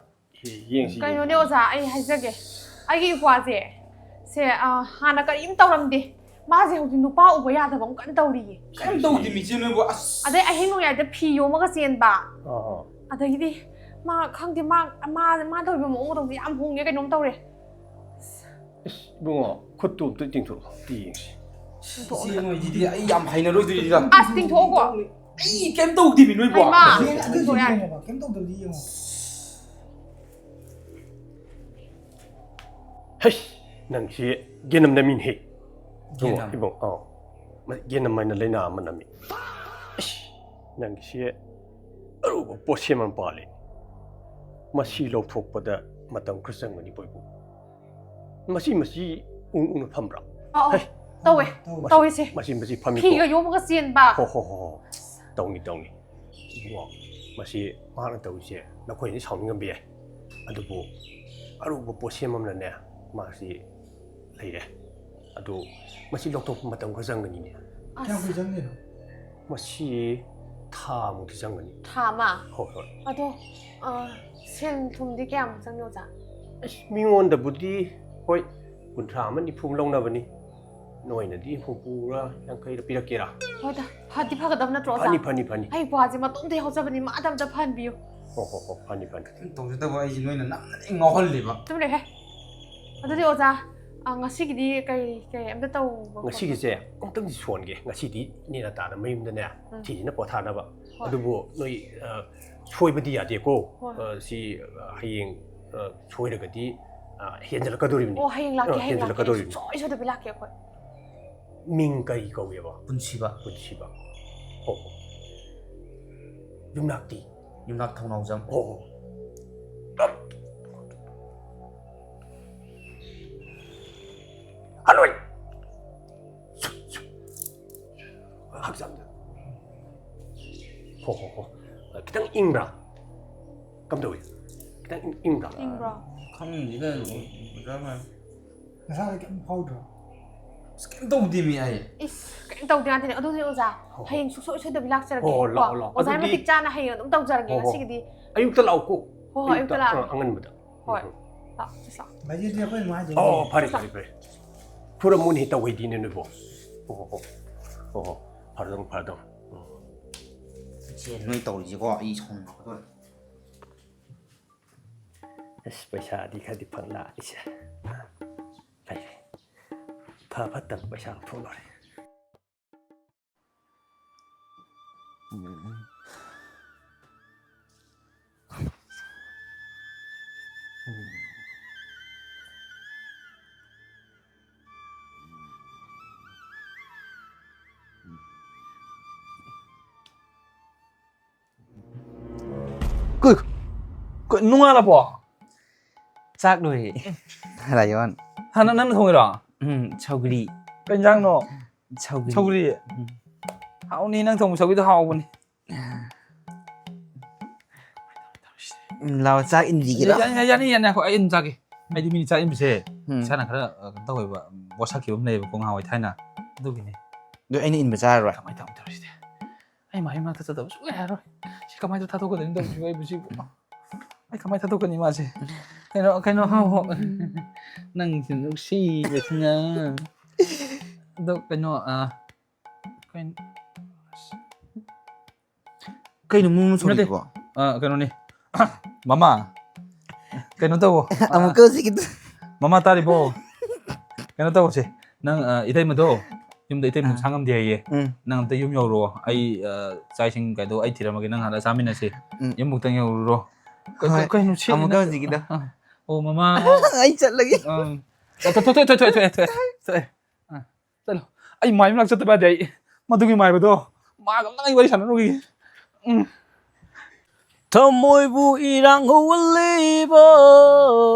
ꯑꯦ, ꯌꯦꯡꯁꯤ, ꯀꯩꯅꯣꯅꯦ ꯌꯦꯡꯁꯤ꯫ ꯑꯣꯖꯥ, ꯑꯩ ꯍꯥꯏꯖꯒꯦ꯫ ꯑꯩꯒꯤ ꯏꯄ꯭ꯋꯥꯁꯦ, ꯁꯦ, ꯑ, ꯍꯥꯟꯅ ꯀꯔꯤꯝ ꯇꯧꯔꯝꯗꯦ꯫ ꯃꯥꯁꯦ ꯍꯧꯖꯤꯛ ꯅꯨꯄꯥ ꯎꯕ ꯌꯥꯗꯕ ꯑꯃ ꯀꯟꯅ ꯇꯧꯔꯤꯌꯦ꯫ ꯀꯔꯤꯝ ꯇꯧꯗꯦꯃꯤ ꯏꯆꯦ ꯅꯣꯏꯕꯨ, ꯑꯁ꯫ ꯑꯗꯩ ꯑꯍꯤꯡ ꯅꯣꯡꯌꯥꯏꯗ ꯐꯤ ꯌꯣꯝꯃꯒ ꯆꯦꯟꯕ꯫ ꯑꯥ, ꯑꯥ꯫ ꯑꯗꯒꯤꯗꯤ ꯃꯥ ꯈꯪꯗꯦ, ꯃꯥ, ꯃꯥ, ꯃꯥ ꯇꯧꯔꯤꯕ ꯃꯑꯣꯡ ꯃꯇꯧꯁꯦ ꯌꯥꯝ ꯍꯣꯡꯉꯦ, ꯀꯩꯅꯣꯝ ꯇꯧꯔꯦ꯫ ꯏꯁ, ꯏꯕꯨꯡꯉꯣ, ꯈꯨꯠꯇꯨ ꯑꯝꯇ ꯇꯤꯡꯊꯣꯛꯑꯣ, ꯑꯝꯇ ꯌꯦꯡꯁꯤ꯫ ꯇꯤꯡꯊꯣꯛꯑꯣ ꯏꯆꯦ ꯑꯝꯇ꯫ ꯅꯣꯏꯁꯤꯗꯤ ꯑꯩ ꯌꯥꯝ ꯍꯩꯅꯔꯣꯏꯗꯣꯏꯅꯤꯗ꯫ ꯑꯁ, ꯇꯤꯡꯊꯣꯛꯑꯣꯀꯣ꯫ ꯑꯩ ꯀꯩꯝ ꯇꯧꯗꯦꯃꯤ ꯅꯣꯏꯕꯨ꯫ ꯍꯩꯃꯥ꯫ ꯌꯦꯡ-, ꯑꯗꯨ ꯇꯤꯡꯊꯣꯛꯑꯣ ꯌꯥꯔꯦ꯫ ꯌꯦꯡꯉꯣꯕ, ꯀꯩꯝ ꯇꯧꯗꯕꯗꯤ ꯌꯦꯡꯉꯣ꯫ ꯍꯩꯁ, ꯅꯪꯁꯤ ꯒꯦꯅꯝ ꯅꯝꯃꯤꯅꯦꯍꯦ꯫ ꯏꯕꯨꯡꯉꯣ, ꯒꯦꯅꯝ? ꯏꯕꯨꯡ, ꯑꯥꯎ꯫ ꯃ-, ꯒꯦꯅꯝ ꯍꯥꯏꯅ ꯂꯥꯏꯅꯥ ꯑꯃ ꯅꯝꯃꯤ꯫ ꯑꯩꯁ, ꯅꯪꯒꯤꯁꯤ ꯑꯔꯨꯕ ꯄꯣꯠꯁꯦꯝ ꯑꯃ ꯄꯥꯜꯂꯤ꯫ ꯃꯁꯤ ꯂꯧꯊꯣꯛꯄꯗ ꯃꯇꯝ ꯈꯔ ꯆꯪꯒꯅꯤ, ꯕꯣꯏꯕꯨ꯫ ꯃꯁꯤ, ꯃꯁꯤ ꯎꯪ ꯎꯪꯅ ꯐꯝꯕ꯭ꯔꯥ? ꯑꯧ, ꯑꯧ, ꯍꯩ! ꯇꯧꯋꯦ, ꯃꯁꯤ, ꯇꯧꯋꯦ ꯏꯆꯦ꯫ ꯃꯁꯤ, ꯃꯁꯤ ꯐꯝꯃꯤꯀꯣ? ꯐꯤꯒ ꯌꯣꯝꯃꯒ ꯆꯦꯟꯕ꯫ ꯍꯣ, ꯍꯣ, ꯍꯣ, ꯍꯣ꯫ ꯇꯧꯅꯤ, ꯇꯧꯅꯤ꯫ ꯏꯕꯨꯡꯉꯣ, ꯃꯁꯤ ꯃꯍꯥꯛꯅ ꯇꯧꯔꯤꯁꯦ ꯅꯈꯣꯏꯅꯗꯤ ꯁꯥꯎꯅꯤꯡꯉꯝꯕ ꯌꯥꯏ꯫ ꯑꯗꯨꯕꯨ ꯑꯔꯨꯕ ꯄꯣꯠꯁꯦꯝ ꯑꯃꯅꯅꯦ, ꯃꯥꯁꯤ ꯂꯩꯔꯦ꯫ ꯑꯗꯨ ꯃꯁꯤ ꯂꯧꯊꯣꯛꯄ ꯃꯇꯝ ꯈꯔ ꯆꯪꯒꯅꯤꯅꯦ꯫ ꯑꯁ꯫ ꯀꯌꯥꯝ ꯀꯨꯏ ꯆꯪꯗꯣꯏꯅꯣ? ꯃꯁꯤ ꯊꯥ ꯃꯨꯛꯇꯤ ꯆꯪꯒꯅꯤ꯫ ꯊꯥ ꯑꯃ? ꯍꯣꯏ, ꯍꯣꯏ꯫ ꯑꯗꯣ, ꯑ, ꯁꯦꯟ ꯊꯨꯝꯗꯤ ꯀꯌꯥꯃꯨꯛ ꯆꯪꯅꯤ, ꯑꯣꯖꯥ? ꯑꯁ, ꯃꯤꯉꯣꯟꯗꯕꯨꯗꯤ, ꯍꯣꯏ, ꯀꯨꯟꯊ꯭ꯔꯥ ꯑꯃ ꯅꯤꯐꯨ ꯑꯃ ꯂꯧꯅꯕꯅꯤ꯫ ꯅꯣꯏꯅꯗꯤ ꯍꯨꯝꯐꯨꯔ ꯌꯥꯡꯈꯩꯔ ꯄꯤꯔꯛꯀꯦꯔꯥ? ꯍꯣꯏꯗ, ꯐꯗꯤ ꯐꯒꯗꯕ ꯅꯠꯇ꯭ꯔꯣ, ꯑꯣꯖꯥ? ꯐꯅꯤ, ꯐꯅꯤ, ꯐꯅꯤ꯫ ꯑꯩ ꯏꯄ꯭ꯋꯥꯁꯦ ꯃꯇꯣꯝꯇ ꯌꯥꯎꯖꯕꯅꯤ, ꯃꯥꯗ ꯑꯝꯇ ꯐꯍꯟꯕꯤꯌꯨ꯫ ꯍꯣ ꯍꯣ ꯍꯣ, ꯐꯅꯤ ꯐꯅꯤ꯫ ꯇꯧꯖꯗꯕ ꯑꯩꯁꯦ ꯅꯣꯏꯅ ꯅꯝꯅꯗꯤ ꯉꯥꯎꯍꯜꯂꯤꯕ꯫ ꯑꯗꯨꯝ ꯂꯩꯍꯦ꯫ ꯑꯗꯨꯗꯤ ꯑꯣꯖꯥ, ꯑ, ꯉꯁꯤꯒꯤꯗꯤ ꯀꯩ ꯀꯩ ꯑꯝꯇ ꯇꯧꯕ ꯈꯣꯠꯄ? ꯉꯁꯤꯒꯤꯁꯦ ꯑꯃꯨꯛꯇꯪꯗꯤ ꯁꯣꯟꯒꯦ꯫ ꯉꯁꯤꯗꯤ ꯅꯦꯅ ꯇꯥꯅ ꯃꯌꯨꯝꯗꯅꯦ ꯎꯝ꯫ ꯊꯤꯁꯤꯅ ꯄꯣꯊꯥꯅꯕ꯫ ꯍꯣꯏ꯫ ꯑꯗꯨꯕꯨ ꯅꯣꯏ, ꯑ, ꯁꯣꯏꯕꯗꯤ ꯌꯥꯗꯦꯀꯣ꯫ ꯍꯣꯏ꯫ ꯑ, ꯁꯤ, ꯑ, ꯍꯌꯦꯡ, ꯑ, ꯁꯣꯏꯔꯒꯗꯤ, ꯑ, ꯍꯦꯟꯖꯜꯂꯛꯀꯗꯧꯔꯤꯕꯅꯤ꯫ ꯑꯣ, ꯍꯌꯦꯡ ꯂꯥꯛꯀꯦ, ꯑ, ꯍꯌꯦꯡ ꯂꯥꯛꯀꯦ꯫ ꯍꯦꯟꯖꯜꯂꯛꯀꯗꯧꯔꯤꯕꯅꯤ꯫ ꯁꯨꯡꯁꯣꯏ ꯁꯣꯏꯗꯕꯤ ꯂꯥꯛꯀꯦ ꯑꯩꯈꯣꯏ꯫ ꯃꯤꯡ ꯀꯔꯤ ꯀꯧꯋꯦꯕ? ꯄꯨꯟꯁꯤꯕ꯫ ꯄꯨꯟꯁꯤꯕ꯫ ꯍꯣ ꯍꯣ꯫ ꯌꯨꯝꯅꯥꯛꯇꯤ? ꯌꯨꯝꯅꯥꯛ ꯊꯧꯅꯥꯎꯖꯝ꯫ ꯍꯣ ꯍꯣ꯫ ꯍꯜꯂꯣꯏ꯫ ꯍꯛꯆꯥꯡꯗ꯫ ꯍꯣ ꯍꯣ ꯍꯣ꯫ ꯈꯤꯇꯪ ꯏꯪꯕ꯭ꯔꯥ? ꯀꯝꯗꯧꯏ? ꯈꯤꯇꯪ ꯏꯪ- ꯏꯪꯕ꯭ꯔꯥ? ꯏꯪꯕ꯭ꯔꯣ? ꯈꯪꯗꯦꯗ꯫ ꯅꯁꯥꯗ ꯀꯩꯝ ꯐꯥꯎꯗ꯭ꯔꯣ? ꯑꯁ, ꯀꯩꯝ ꯇꯧꯗꯦꯃꯤ ꯑꯩ꯫ ꯏꯁ, ꯀꯩꯝ ꯇꯧꯗꯦ ꯉꯥꯛꯇꯅꯦ꯫ ꯑꯗꯨꯗꯤ ꯑꯣꯖꯥ, ꯍꯣ, ꯍꯣ꯫ ꯍꯌꯦꯡ ꯁꯨꯡꯁꯣꯏ ꯁꯣꯏꯗꯕꯤ ꯂꯥꯛꯆꯔꯒꯦ꯫ ꯍꯣ, ꯍꯣ, ꯂꯥꯛꯑꯣ, ꯀꯣ? ꯂꯥꯛꯑꯣ꯫ ꯑꯣꯖꯥ ꯑꯗꯨꯗꯤ- ꯃꯇꯤꯛ ꯆꯥꯅ ꯍꯌꯦꯡ ꯑꯗꯨꯝ ꯇꯧꯖꯔꯒꯦ ꯍꯣ, ꯍꯣ꯫ ꯉꯁꯤꯒꯤꯗꯤ꯫ ꯑꯌꯨꯛꯇ ꯂꯥꯛꯑꯣꯀꯣ꯫ ꯍꯣ, ꯍꯣ, ꯑꯌꯨꯛꯇ ꯑ, ꯂꯥꯛꯑꯒꯦ꯫ ꯑꯉꯟꯕꯗ꯫ ꯍꯣꯏ꯫ ꯎꯝ꯫ ꯂꯥꯛꯑꯣ, ꯆꯠꯁꯤ ꯂꯥꯛꯑꯣ꯫ ꯚꯥꯏꯖꯦꯗꯤ ꯑꯩꯈꯣꯏ ꯃꯥꯁꯦ ꯑꯣ, ꯐꯔꯦ, ꯐꯔꯦ, ꯐꯔꯦ꯫ ꯐꯨꯔꯝꯃꯨꯅꯤ ꯇꯧꯍꯩꯗꯤꯅꯦ ꯅꯣꯏꯕꯣ꯫ ꯍꯣ, ꯍꯣ, ꯍꯣ꯫ ꯍꯣ, ꯍꯣ꯫ ꯐꯔꯗꯧꯅꯤ, ꯐꯔꯗꯧꯅꯤ꯫ ꯎꯝ꯫ ꯁꯦ, ꯅꯣꯏ ꯇꯧꯔꯤꯁꯦꯀꯣ, ꯑꯩ ꯁꯥꯎꯅꯤꯡꯉꯛꯀꯗꯧꯔꯦ꯫ ꯑꯁ, ꯄꯩꯁꯥꯗꯤ ꯈꯔꯗꯤ ꯐꯪ ꯂꯥꯛꯏꯁꯦ꯫ ꯐꯩ, ꯐꯩ꯫ ꯐ ꯐꯠꯇꯕ ꯄꯩꯁꯥ ꯂꯧꯊꯣꯛ ꯂꯣꯏꯔꯦ꯫ ꯀꯣꯏ, ꯀꯣꯏ, ꯅꯣꯡꯉꯥꯜꯂꯕꯣ? ꯆꯥꯛ ꯂꯣꯏꯔꯦ꯫ ꯔꯥꯌꯣꯟ꯫ ꯍꯥꯟꯅ ꯅꯪꯅ ꯊꯣꯡꯉꯤꯔꯣ? ꯎꯝ, ꯁꯧꯒ꯭ꯔꯤ꯫ ꯀꯩ ꯏꯟꯖꯥꯡꯅꯣ? ꯁꯧꯒ꯭ꯔꯤ꯫ ꯁꯧꯒ꯭ꯔꯤ꯫ ꯎꯝ꯫ ꯍꯥꯎꯅꯤ, ꯅꯪ ꯊꯣꯡꯕ ꯁꯧꯒ꯭ꯔꯤꯗꯣ ꯍꯥꯎꯕꯅꯤ꯫ ꯎꯝ, ꯂꯥꯎ, ꯆꯥꯛ ꯏꯟꯕꯤꯒꯦꯔꯣ? ꯌꯥꯅꯤ, ꯌꯥꯅꯤ, ꯌꯥꯅꯤ, ꯑꯩꯈꯣꯏ ꯑꯩ ꯑꯗꯨꯝ ꯆꯥꯒꯦ꯫ ꯑꯩꯗꯤ ꯃꯤꯅ ꯆꯥꯛ ꯏꯟꯕꯁꯦ ꯎꯝ꯫ ꯏꯁꯥꯅ ꯈꯔ, ꯑ, ꯀꯩꯅꯣ ꯇꯧꯋꯦꯕ, ꯎꯝ, ꯋꯥꯁꯛꯈꯤꯕ ꯑꯃ ꯂꯩꯌꯦꯕꯀꯣ ꯉꯍꯥꯟꯋꯥꯏ ꯊꯥꯏꯅ꯫ ꯑꯗꯨꯒꯤꯅꯦ꯫ ꯑꯗꯨ ꯑꯩꯅ ꯏꯟꯕ ꯆꯥꯔꯔꯣꯏ꯫ ꯀꯃꯥꯏꯅ ꯇꯧꯅꯤ ꯇꯧꯔꯤꯁꯤꯗꯤ? ꯑꯩ ꯃꯍꯩ ꯃꯅꯥꯛꯇ ꯆꯠꯇꯕ ꯁꯨꯡꯌꯥ ꯌꯥꯔꯔꯣꯏ꯫ ꯁꯤ ꯀꯃꯥꯏꯅ ꯊꯥꯗꯣꯛꯀꯗꯣꯏꯅꯣ ꯇꯧꯔꯤꯁꯤꯕꯣ ꯑꯩꯕꯨ ꯁꯤꯕꯨ? ꯑꯩ ꯀꯃꯥꯏꯅ ꯊꯥꯗꯣꯛꯀꯅꯤ ꯃꯥꯁꯦ? ꯀꯩꯅꯣ, ꯀꯩꯅꯣ, ꯍꯥꯎ, ꯍꯥꯎ꯫ ꯅꯪꯁꯤ ꯅꯨꯡꯁꯤꯕꯁꯤꯅ꯫ ꯑꯗꯣ ꯀꯩꯅꯣ, ꯑ, ꯀꯩꯅꯣ, ꯀꯩꯅꯣ ꯃꯨ ꯃꯨ ꯅꯠꯇꯦ꯫ ꯁꯧꯔꯤꯗꯨꯕꯣ? ꯑ, ꯀꯩꯅꯣꯅꯤ꯫ ꯃꯃꯥ, ꯀꯩꯅꯣ ꯇꯧꯋꯣ꯫ ꯑꯃꯨꯛꯀ ꯍꯧꯖꯤꯛꯀꯤꯗꯨ꯫ ꯃꯃꯥ, ꯇꯥꯔꯤꯕꯣ? ꯀꯩꯅꯣ ꯇꯧꯁꯦ꯫ ꯅꯪ, ꯑ, ꯏꯇꯩꯃꯗꯣ, ꯌꯨꯝꯗ ꯏꯇꯩꯃ ꯑꯥ꯫ ꯃꯁꯥ ꯉꯝꯗꯦ ꯍꯥꯏꯌꯦ꯫ ꯎꯝ꯫ ꯅꯪ ꯑꯝꯇ ꯌꯨꯝ ꯌꯧꯔꯛꯑꯣ꯫ ꯑꯩ, ꯑ, ꯆꯥꯛ ꯏꯁꯤꯡ ꯀꯩꯗꯣ ꯑꯩ ꯊꯤꯔꯝꯃꯒꯦ, ꯅꯪ ꯍꯜꯂꯛꯑ ꯆꯥꯃꯤꯟꯅꯁꯦ꯫ ꯎꯝ꯫ ꯌꯨꯝꯕꯨꯛꯇꯪ ꯌꯧꯔꯨꯔꯣ꯫ ꯀ-, ꯀ-, ꯍꯣꯏ꯫ ꯀꯩꯅꯣ ꯁꯤ ꯑꯃꯨꯛꯀ ꯅꯪ ꯍꯧꯖꯤꯛꯀꯤꯗꯣ꯫ ꯑ, ꯑ, ꯑꯣ, ꯃꯃꯥ꯫ ꯑꯩ ꯆꯠꯂꯒꯦ꯫ ꯑꯪ꯫ ꯊꯣꯛꯑꯦ, ꯊꯣꯛꯑꯦ, ꯊꯣꯛꯑꯦ, ꯊꯣꯛꯑꯦ, ꯊꯣꯛꯑꯦ꯫ ꯑ, ꯆꯠꯂꯣ꯫ ꯑꯩ ꯃꯥꯏꯕ ꯃꯅꯥꯛ ꯆꯠꯇꯕ ꯌꯥꯗꯦ ꯑꯩ꯫ ꯃꯗꯨꯒꯤ ꯃꯥꯏꯕꯗꯣ, ꯃꯥꯒ ꯑꯝꯇꯪ ꯑꯩ ꯋꯥꯔꯤ ꯁꯥꯟꯅꯔꯨꯈꯤꯒꯦ꯫ ꯎꯝ꯫ ꯊꯃꯣꯏꯕꯨ ꯏꯔꯥꯡ ꯍꯧꯍꯜꯂꯤꯕ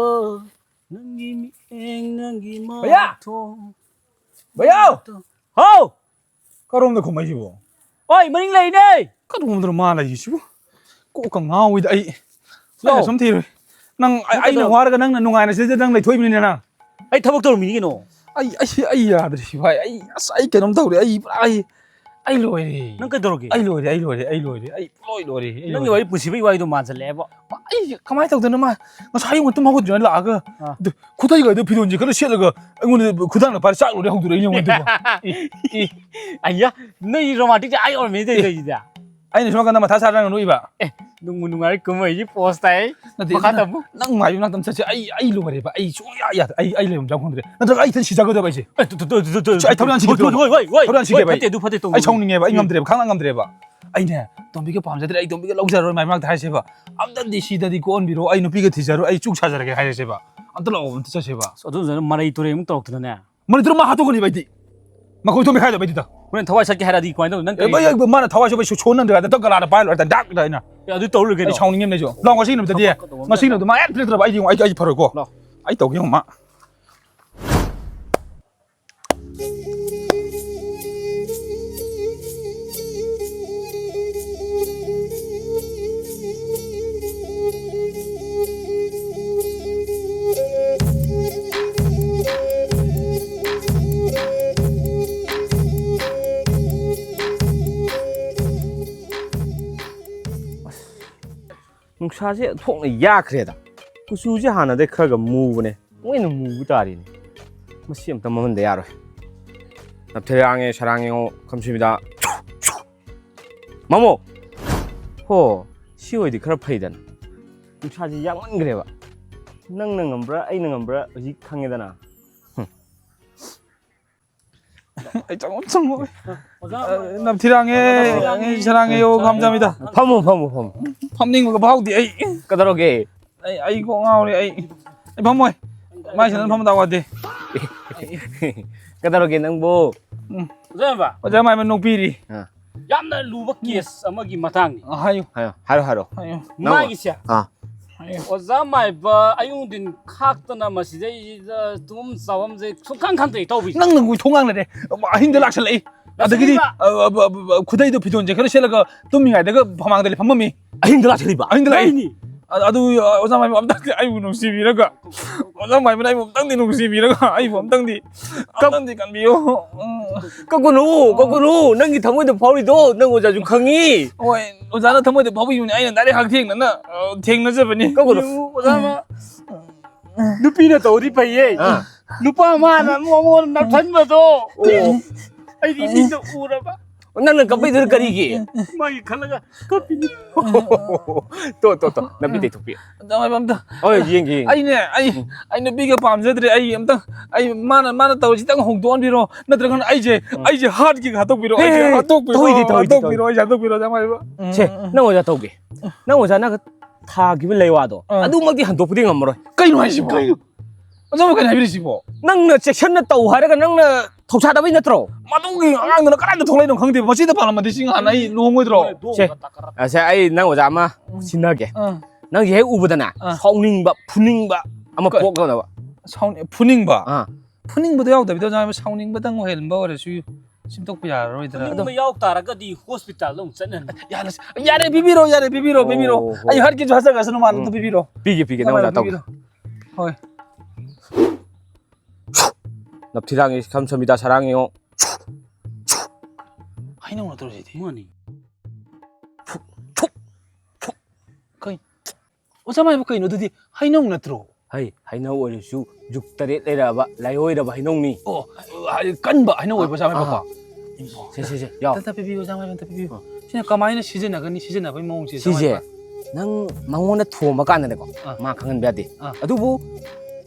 ꯅꯪꯒꯤ ꯃꯤꯠꯌꯦꯡ, ꯅꯪꯒꯤ ꯃꯥꯊꯣꯡ꯫ ꯚꯩꯌꯥ! ꯍꯥꯎ! ꯀꯔꯣꯝꯗ ꯈꯨꯝꯃꯛꯏꯁꯤꯕꯣ? ꯍꯣꯏ, ꯃꯅꯤꯡ ꯂꯩꯅꯦ! ꯀꯔꯣꯝꯗꯅꯣ ꯃꯥ ꯂꯩꯔꯤꯁꯤꯕꯣ? ꯀꯣꯛꯀ ꯉꯥꯎꯏꯗ ꯑꯩ꯫ ꯂꯥꯛꯑꯣ꯫ ꯑꯩꯅ ꯁꯨꯝ ꯊꯤꯔꯨꯏ꯫ ꯅꯪ, ꯑꯩ, ꯅꯪ ꯑꯩꯅ ꯀꯩꯗꯧ- ꯋꯥꯔꯒ ꯅꯪꯅ ꯅꯨꯡꯉꯥꯏꯅ ꯁꯤꯗ ꯅꯪ ꯂꯩꯊꯣꯛꯏꯕꯅꯤꯅꯦ ꯅꯪ꯫ ꯑꯩ ꯊꯕꯛ ꯇꯧꯔꯝꯃꯤꯅꯤ ꯀꯩꯅꯣ꯫ ꯑꯩ, ꯑꯩ, ꯑꯩ ꯌꯥꯗ꯭ꯔꯦ ꯁꯤ ꯚꯥꯏ꯫ ꯑꯩ, ꯑꯁ, ꯑꯩ ꯀꯩꯅꯣꯝ ꯇꯧꯔꯦ꯫ ꯑꯩ ꯄꯨꯔꯥ ꯑꯩ, ꯑꯩ ꯂꯣꯏꯔꯦ꯫ ꯅꯪ ꯀꯩꯗꯧꯔꯒꯦ? ꯑꯩ ꯂꯣꯏꯔꯦ, ꯑꯩ ꯂꯣꯏꯔꯦ, ꯑꯩ ꯂꯣꯏꯔꯦ꯫ ꯑꯩ ꯄꯨꯡꯂꯣꯏ ꯂꯣꯏꯔꯦ꯫ ꯑꯩ ꯅꯪꯒꯤ ꯂꯣꯏꯔꯦ꯫ ꯋꯥꯔꯤ ꯄꯨꯟꯁꯤꯕꯒꯤ ꯋꯥꯔꯤꯗꯣ ꯃꯥꯟꯁꯤꯜꯂꯛꯑꯦꯕꯣ꯫ ꯃꯥ, ꯑꯩ ꯀꯃꯥꯏꯅ ꯇꯧꯗꯣꯏꯅꯣ? ꯃꯥ ꯉꯁꯥꯏ ꯑꯌꯨꯛ ꯉꯟꯇ ꯍꯧꯒꯠꯇ꯭ꯔꯤꯉꯩ ꯂꯥꯛꯑꯒ, ꯑꯥ꯫ ꯑꯗꯨ ꯈꯨꯗꯩꯒꯗꯣ ꯐꯤꯔꯣꯟꯁꯦ ꯈꯔ ꯁꯦꯠꯂꯒ ꯑꯩꯉꯣꯟꯗ ꯈꯨꯗꯥꯡꯗ ꯄꯥꯏꯔ ꯆꯥꯛ ꯂꯣꯏꯔꯦ ꯍꯧꯗꯣꯔꯛꯏꯅꯦ ꯑꯩꯉꯣꯟꯗ꯫ ꯑꯦ, ꯑꯦ, ꯑꯌꯥ, ꯅꯣꯏ ꯔꯣꯃꯥꯟꯇꯤꯛꯁꯦ ꯑꯥ ꯌꯧꯔꯝꯃꯦ ꯑꯦ꯫ ꯇꯧꯔꯤꯁꯤꯗꯤ꯫ ꯑꯩꯅ ꯁꯣꯝ ꯅꯥꯀꯟꯗ ꯃꯊꯥ ꯁꯥꯔ ꯅꯪ ꯅꯣꯛꯏꯕ꯫ ꯑꯦ, ꯅꯨꯡꯕꯨ ꯅꯨꯡꯉꯥꯏꯔꯦ ꯀꯨꯝꯍꯩꯁꯤ ꯄꯣꯁ ꯇꯥꯏ꯫ ꯅꯠꯇꯦ, ꯃꯈꯥ ꯅꯪ, ꯇꯝꯃꯨ꯫ ꯅꯪ ꯃꯥꯏꯕꯤ ꯃꯅꯥꯛꯇ ꯑꯃ ꯆꯠꯁꯦ꯫ ꯑꯩ, ꯑꯩ ꯂꯣꯏꯔꯦꯕ꯫ ꯑꯩ ꯁꯨꯡꯌꯥ ꯌꯥꯗ꯭ꯔꯦ꯫ ꯑꯩ, ꯑꯩ ꯂꯩꯐꯝ ꯆꯥꯐꯝ ꯈꯪꯗ꯭ꯔꯦ꯫ ꯅꯠꯇ꯭ꯔꯒ ꯑꯩ ꯏꯊꯟ ꯁꯤꯖꯒꯗꯕ ꯑꯩꯁꯦ꯫ A, to, to, to, to, to, C ꯑꯩ ꯊꯧꯔꯤ ꯌꯥꯟ ꯁꯤꯒꯦ ꯍꯣꯏ, ꯍꯣꯏ, ꯇꯧꯔꯤꯕ꯫ ꯍꯣꯏ, ꯍꯣꯏ, ꯍꯣꯏ, ꯊꯧꯔꯤ ꯌꯥꯟ ꯍꯣꯏ, ꯁꯤꯒꯦꯕ ꯑꯩ꯫ ꯐꯠꯇꯦ, ꯑꯗꯨ ꯐꯠꯇꯦ, ꯇꯧꯅꯨ, ꯑꯩ ꯇꯧꯅꯨ꯫ ꯁꯥꯎꯅꯤꯡꯉꯦꯕ꯫ ꯑꯩ ꯑꯦ꯫ ꯉꯝꯗ꯭ꯔꯦꯕ꯫ ꯈꯥꯡ ꯂꯥꯡ ꯉꯝꯗ꯭ꯔꯦꯕ꯫ ꯑꯩꯅꯦ, ꯇꯣꯝꯕꯤꯒ ꯄꯥꯝꯖꯗ꯭ꯔꯦ꯫ ꯑꯩ ꯇꯣꯝꯕꯤꯒ ꯂꯧꯖꯔꯔꯣꯏ ꯃꯥꯏ ꯃꯅꯥꯛꯇ ꯍꯥꯏꯁꯦꯕ꯫ "ꯑꯝꯇꯗꯤ ꯁꯤꯗꯗꯤ ꯀꯣꯛꯍꯟꯕꯤꯔꯣ꯫ ꯑꯩ ꯅꯨꯄꯤꯒ ꯊꯤꯖꯔꯣꯏ꯫ ꯑꯩ ꯆꯨꯛ ꯁꯥꯖꯔꯒꯦ" ꯍꯥꯏꯔꯁꯦꯕ꯫ ꯑꯝꯇ ꯂꯥꯛꯑꯣ, ꯑꯝꯇ ꯆꯠꯁꯦꯕ꯫ ꯑꯁ, ꯑꯗꯨꯗꯨꯅ ꯃꯔꯩ ꯇꯨꯔꯩ ꯑꯃꯨꯛ ꯇꯧꯔꯛꯇꯅꯅꯦ꯫ ꯃꯅꯤꯄꯨꯔ ꯃꯥ ꯍꯥꯠꯇꯣꯛꯀꯅꯤꯕ ꯑꯩꯗꯤ꯫ ꯃꯈꯣꯏ ꯊꯣꯛꯃꯦ ꯈꯥꯏꯗꯕ ꯑꯩꯗꯨꯗ꯫ ꯍꯣꯔꯦꯟ ꯊꯋꯥꯏ ꯆꯠꯀꯦ ꯍꯥꯏꯔꯗꯤ ꯀꯃꯥꯏꯅ ꯇꯧꯅꯤ? ꯅꯪ ꯑꯦ, ꯀꯔꯤ ꯃꯥ, ꯃꯥꯅ ꯊꯋꯥꯏ ꯆꯠꯄ ꯁꯣ-, ꯁꯣꯟꯍꯟꯗ꯭ꯔꯦ ꯍꯥꯏꯗ ꯗꯛ ꯀꯂꯥꯗ ꯄꯥꯏꯔ ꯂꯣꯏꯔꯦ꯫ ꯗꯥꯛ ꯍꯥꯏꯅ꯫ ꯑꯦ, ꯑꯗꯨ ꯇꯧꯔ ꯂꯣꯏꯔꯦ ꯑꯩ ꯀꯩꯅꯣ? ꯁꯥꯎꯅꯤꯡꯉꯦ ꯑꯩꯁꯨ꯫ ꯂꯥꯎ, ꯉꯁꯤ ꯅꯨꯃꯤꯠꯇꯗꯤ, ꯊꯕꯛ ꯀꯩꯗꯧꯕ ꯉꯁꯤ ꯅꯠꯇꯦ? ꯅꯨꯃꯤꯠꯇ ꯃꯥ ꯍꯦꯟꯅ ꯄꯤꯔꯛꯇ꯭ꯔꯕ ꯑꯩꯗꯤ ꯌꯦꯡꯉꯨ, ꯑꯩ, ꯑꯩ ꯐꯔꯣꯏꯀꯣ꯫ ꯂꯥꯎ꯫ ꯑꯩ ꯇꯧꯒꯦ ꯌꯦꯡꯉꯨ ꯃꯥ꯫ ꯅꯨꯡꯁꯥꯁꯦ ꯊꯣꯛꯅ ꯌꯥꯛꯈ꯭ꯔꯦꯗ꯫ ꯀꯨꯆꯨꯁꯦ ꯍꯥꯟꯅꯗꯩ ꯈꯔꯒ ꯃꯨꯕꯅꯦ, ꯑꯃꯨꯛ ꯍꯦꯟꯅ ꯃꯨꯕ ꯇꯥꯔꯤꯅꯦ꯫ ꯃꯁꯤ ꯑꯝꯇ ꯃꯝꯍꯟꯗ ꯌꯥꯔꯣꯏ꯫ ꯅꯞꯊꯦꯔꯥꯡꯉꯦ ꯁꯔꯥꯡ ꯌꯦꯡꯉꯣ, ꯈꯝꯁꯤꯃꯤꯗ꯫ ꯃꯃꯣ! ꯍꯣ, ꯁꯤ ꯑꯣꯏꯗꯤ ꯈꯔ ꯐꯩꯗꯅ꯫ ꯅꯨꯡꯁꯥꯁꯤ ꯌꯥꯛꯃꯟꯈ꯭ꯔꯦꯕ꯫ ꯅꯪꯅ ꯉꯝꯕ꯭ꯔꯥ, ꯑꯩꯅ ꯉꯝꯕ꯭ꯔꯥ ꯍꯧꯖꯤꯛ ꯈꯪꯉꯦꯗꯅ꯫ ꯑꯩ ꯆꯪꯉꯝ ꯆꯪꯉꯣꯏ꯫ ꯑꯣꯖꯥ, ꯑ, ꯅꯞꯊꯤꯔꯥꯡꯉꯦ, ꯅꯞꯊꯤꯔꯥꯡꯉꯦ꯫ ꯑꯩ ꯁꯔꯥꯡꯉꯦ, ꯌꯣ, ꯈꯝ ꯆꯥꯝꯃꯤꯗ꯫ ꯐꯝꯃꯣ, ꯐꯝꯃꯣ, ꯐꯝꯃꯣ꯫ ꯐꯝꯅꯤꯡꯕꯒ ꯐꯥꯎꯗꯦ ꯑꯩ꯫ ꯀꯩꯗꯧꯔꯒꯦ? ꯑꯩ, ꯑꯩ ꯀꯣꯛ ꯉꯥꯎꯔꯦ ꯑꯩ꯫ ꯑꯩ ꯐꯝꯃꯣꯏ꯫ ꯃꯥꯏ ꯁꯦꯟꯗꯟ ꯐꯝ ꯇꯥꯎ ꯌꯥꯗꯦ꯫ ꯀꯩꯗꯧꯔꯒꯦ ꯅꯪꯕꯨ? ꯎꯝ꯫ ꯑꯣꯖꯥ ꯃꯥꯏꯕ꯫ ꯑꯣꯖꯥ ꯃꯥꯏꯕ ꯅꯣꯛꯄꯤꯔꯤ꯫ ꯑ꯫ ꯌꯥꯝꯅ ꯂꯨꯕ case ꯑꯃꯒꯤ ꯃꯇꯥꯡꯅꯤ꯫ ꯑ, ꯍꯥꯏꯌꯨ꯫ ꯍꯥꯏꯌꯣ, ꯍꯥꯏꯔꯣ, ꯍꯥꯏꯔꯣ꯫ ꯍꯥꯏꯌꯨ꯫ ꯅꯪ ꯃꯥꯒꯤꯁꯦ꯫ ꯑꯥ꯫ ꯑꯣꯖꯥ ꯃꯥꯏꯕ ꯑꯌꯨꯛ ꯅꯨꯡꯊꯤꯟ ꯈꯥꯛꯇꯅ ꯃꯁꯤꯗꯩꯁꯤꯗ ꯇꯨꯝꯐꯝ ꯆꯥꯐꯝꯁꯦ ꯁꯨꯡꯈꯪ ꯈꯪꯗꯦ ꯇꯧꯕꯤꯁꯦ꯫ ꯅꯪꯅ ꯉꯨ ꯊꯣꯡ ꯉꯥꯡꯅꯔꯦ꯫ ꯑꯍꯤꯡꯗ ꯂꯥꯛꯁꯜꯂꯛꯏ꯫ ꯑꯗꯒꯤꯗꯤ, ꯂꯥꯛꯁꯜꯂꯛꯏꯕ꯫ ꯑ, ꯑ, ꯑ, ꯈꯨꯗꯩꯗꯣ ꯐꯤꯖꯣꯟꯁꯦ ꯈꯔ ꯁꯦꯠꯂꯒ ꯇꯨꯝꯃꯤꯉꯩꯗꯒ ꯐꯃꯥꯡꯗ ꯐꯝꯃꯝꯃꯤ꯫ ꯑꯍꯤꯡꯗ ꯂꯥꯛꯁꯜꯂꯛꯏꯕ? ꯑꯍꯤꯡꯗ ꯂꯥꯛꯏ꯫ ꯀꯩꯅꯤ? ꯑ-, ꯑꯗꯨ, ꯑ, ꯑꯣꯖꯥ ꯃꯥꯏꯕ ꯑꯝꯇꯪꯗꯤ ꯑꯩꯕꯨ ꯅꯨꯡꯁꯤꯕꯤꯔꯒ, ꯑꯣꯖꯥ ꯃꯥꯏꯕꯅ ꯑꯩꯕꯨ ꯑꯝꯇꯪꯗꯤ ꯅꯨꯡꯁꯤꯕꯤꯔꯒ, ꯑꯩꯕꯨ ꯑꯝꯇꯪꯗꯤ, ꯀꯞ-, ꯑꯝꯇꯪꯗꯤ ꯀꯟꯕꯤꯌꯨ꯫ ꯀꯞꯀꯅꯨ, ꯀꯞꯀꯅꯨ꯫ ꯅꯪꯒꯤ ꯊꯃꯣꯏꯗ ꯐꯥꯎꯔꯤꯗꯣ ꯅꯪ ꯑꯣꯖꯥꯁꯨ ꯈꯪꯉꯤ꯫ ꯍꯣꯏ, ꯑꯣꯖꯥꯅ ꯊꯃꯣꯏꯗ ꯐꯥꯎꯕꯤꯌꯨꯅꯦ꯫ ꯑꯩꯅ ꯗꯥꯏꯔꯦꯛ ꯍꯛꯊꯦꯡꯅꯅ, ꯑ, ꯊꯦꯡꯅꯖꯕꯅꯤ꯫ ꯀꯞꯀꯅꯨ꯫ ꯑꯣꯖꯥ ꯃꯥ-, ꯅꯨꯄꯤꯅ ꯇꯧꯔꯗꯤ ꯐꯩꯌꯦ꯫ ꯑꯥ꯫ ꯅꯨꯄꯥ ꯃꯥꯅ ꯃꯉꯣꯟꯗ ꯅꯞꯁꯟꯕꯗꯣ꯫ ꯑꯣ꯫ ꯑꯩꯗꯤ ꯃꯤꯠꯅ ꯎꯔꯕ꯫ ꯅꯪꯅ ꯀꯞꯄꯤꯗꯨꯅ ꯀꯔꯤꯒꯤ? ꯃꯥꯒꯤ ꯈꯜꯂꯒ ꯀꯞꯄꯤꯅꯤ꯫ ꯇꯣ, ꯇꯣ, ꯇꯣ, ꯅꯄꯤ ꯇꯩꯊꯣꯛꯄꯤ꯫ ꯑꯗꯨꯃꯥꯏꯅ ꯑꯝꯇ ꯍꯣꯏ, ꯌꯦꯡꯒꯦ, ꯌꯦꯡꯒꯦ꯫ ꯑꯩꯅꯦ, ꯑꯩ, ꯑꯩ ꯅꯨꯄꯤꯒ ꯄꯥꯝꯖꯗ꯭ꯔꯦ꯫ ꯑꯩ ꯑꯝꯇ, ꯑꯩ ꯃꯥꯅ, ꯃꯥꯅ ꯇꯧꯔꯤꯁꯤ ꯈꯤꯇꯪ ꯍꯣꯡꯗꯣꯛꯍꯟꯕꯤꯔꯣ, ꯅꯠꯇ꯭ꯔꯒꯅ ꯑꯩꯁꯦ, ꯎꯝ꯫ ꯑꯩꯁꯦ ꯍꯥꯠꯀꯦ ꯍꯥꯠꯇꯣꯛꯄꯤꯔꯣ, ꯍꯦ, ꯑꯩꯁꯦ ꯍꯦ, ꯍꯦ, ꯍꯥꯠꯇꯣꯛꯄꯤꯔꯣ, ꯇꯧꯏꯗꯤ, ꯇꯧꯏꯗꯤ, ꯍꯥꯠꯇꯣꯛꯄꯤꯔꯣ, ꯇꯧꯏꯗꯤ꯫ ꯑꯩꯁꯦ ꯍꯥꯠꯇꯣꯛꯄꯤꯔꯣ, ꯆꯥꯝꯃꯉꯥ ꯍꯥꯏꯕ꯫ ꯁꯦ, ꯅꯪ ꯑꯣꯖꯥ ꯇꯧꯒꯦ꯫ ꯅꯪ ꯑꯣꯖꯥꯅ ꯊꯥꯈꯤꯕ ꯂꯩꯋꯥꯗꯣ, ꯑꯥ꯫ ꯑꯗꯨꯃꯛꯇꯤ ꯍꯟꯗꯣꯛꯄꯗꯤ ꯉꯝꯃꯔꯣꯏ꯫ ꯀꯩꯅꯣ ꯍꯥꯏꯁꯤꯕꯣ? ꯀꯩꯅꯣ? ꯑꯣꯖꯥꯕꯨ ꯀꯩꯅꯣ ꯍꯥꯏꯕꯤꯔꯤꯁꯤꯕꯣ? ꯅꯪꯅ ꯆꯦꯛꯁꯤꯟꯅ ꯇꯧ ꯍꯥꯏꯔꯒ ꯅꯪꯅ ꯊꯧꯁꯥꯗꯕꯩ ꯅꯠꯇ꯭ꯔꯣ? ꯃꯗꯨꯒꯤ ꯑꯉꯥꯡꯗꯨꯅ ꯀꯗꯥꯏꯗ ꯊꯣꯛꯂꯛꯏꯅꯣ ꯈꯪꯗꯦ꯫ ꯃꯁꯤꯗ ꯄꯥꯜꯂꯝꯃꯗꯤ ꯁꯤ ꯉꯍꯥꯟ ꯑꯩ ꯂꯨꯍꯣꯡꯉꯣꯏꯗ꯭ꯔꯣ? ꯁꯦ, ꯑꯁꯦ, ꯑꯩ ꯅꯪ ꯑꯣꯖꯥ ꯑꯃ ꯎꯝ꯫ ꯁꯤꯟꯅꯒꯦ꯫ ꯑꯥ꯫ ꯅꯪꯁꯦ ꯍꯦꯛ ꯎꯕꯗꯅꯦ, ꯑꯥ꯫ ꯁꯥꯎꯅꯤꯡꯕ, ꯐꯨꯅꯤꯡꯕ ꯑꯃ ꯀ-, ꯄꯣꯛꯅꯕ꯫ ꯁꯥꯎꯅꯤꯡ-, ꯐꯨꯅꯤꯡꯕ? ꯑꯥ꯫ ꯐꯨꯅꯤꯡꯕꯗꯣ ꯌꯥꯎꯗꯕꯤꯗ ꯑꯣꯖꯥ ꯁꯥꯎꯅꯤꯡꯕꯗꯪ ꯑꯣꯏꯍꯟꯕ ꯑꯣꯏꯔꯁꯨ ꯁꯦꯝꯗꯣꯛꯄ ꯌꯥꯔꯔꯣꯏꯗ꯭ꯔꯥ? ꯐꯨꯅꯤꯡꯕ ꯌꯥꯎ ꯇꯥꯔꯒꯗꯤ ꯍꯣꯁꯄꯤꯇꯥꯜꯗ ꯑꯃꯨꯛ ꯆꯠꯅꯅꯤ꯫ ꯌꯥꯔꯦ, ꯌꯥꯔꯦ, ꯄꯤꯕꯤꯔꯣ, ꯌꯥꯔꯦ, ꯄꯤꯕꯤꯔꯣ, ꯄꯤꯕꯤꯔꯣ꯫ ꯑꯣ, ꯍꯣ꯫ ꯑꯩ ꯍꯥꯠꯀꯦꯁꯨ ꯍꯥꯠꯆꯈ꯭ꯔꯁꯅꯨ, ꯃꯥꯅ ꯎꯝ꯫ ꯑꯝꯇ ꯄꯤꯕꯤꯔꯣ꯫ ꯄꯤꯒꯦ, ꯄꯤꯒꯦ, ꯅꯪ ꯀꯃꯥꯏꯅ ꯑꯣꯖꯥ ꯇꯧꯒꯦ꯫ ꯄꯤꯕꯤꯔꯣ? ꯍꯣꯏ꯫ ꯅꯞꯊꯤꯔꯥꯡꯉꯦ, ꯁꯝ ꯁꯝꯕꯤꯗ ꯁꯔꯥꯡꯉꯦꯉꯣ꯫ ꯍꯩꯅꯧ ꯅꯠꯇ꯭ꯔꯣ ꯁꯤꯗꯤ? ꯃꯥꯅꯤ꯫ ꯐꯨꯛ, ꯐꯨꯛ, ꯐꯨꯛ꯫ ꯀꯩ-, ꯑꯣꯖꯥ ꯃꯥꯏꯕꯨ ꯀꯩꯅꯣ ꯑꯗꯨꯗꯤ? ꯍꯩꯅꯧ ꯅꯠꯇ꯭ꯔꯣ? ꯍꯩ, ꯍꯩꯅꯧ ꯑꯣꯏꯔꯁꯨ ꯖꯨꯛ ꯇꯔꯦꯠ ꯂꯩꯔꯛꯑꯕ, ꯂꯥꯏꯑꯣꯏꯔꯕ ꯍꯩꯅꯧꯅꯤ꯫ ꯑꯣ, ꯍꯥꯏꯗꯤ ꯀꯟꯕ ꯍꯩꯅꯧ ꯑꯣꯏꯕ ꯑꯣꯖꯥ ꯃꯥꯏꯕꯀꯣ? ꯑꯥ꯫ ꯁꯦ, ꯁꯦ, ꯁꯦ, ꯌꯥꯎ꯫ ꯑꯝꯇ ꯄꯤꯕꯤꯌꯨ, ꯑꯣꯖꯥ ꯃꯥꯏꯕ, ꯑꯝꯇ ꯄꯤꯕꯤꯌꯨ꯫ ꯑꯥ꯫ ꯁꯤꯅ ꯀꯃꯥꯏꯅ ꯁꯤꯖꯤꯟꯅꯒꯅꯤ, ꯁꯤꯖꯤꯟꯅꯕꯒꯤ ꯃꯑꯣꯡꯁꯦ, ꯑꯣꯖꯥ ꯁꯤꯁꯦ? ꯃꯥꯏꯕ? ꯅꯪ ꯃꯉꯣꯟꯗ ꯊꯣꯝꯕ ꯀꯥꯟꯗꯅꯦꯀꯣ, ꯑꯥ꯫ ꯃꯥ ꯈꯪꯍꯟꯕ ꯌꯥꯗꯦ꯫ ꯑꯥ꯫ ꯑꯗꯨꯕꯨ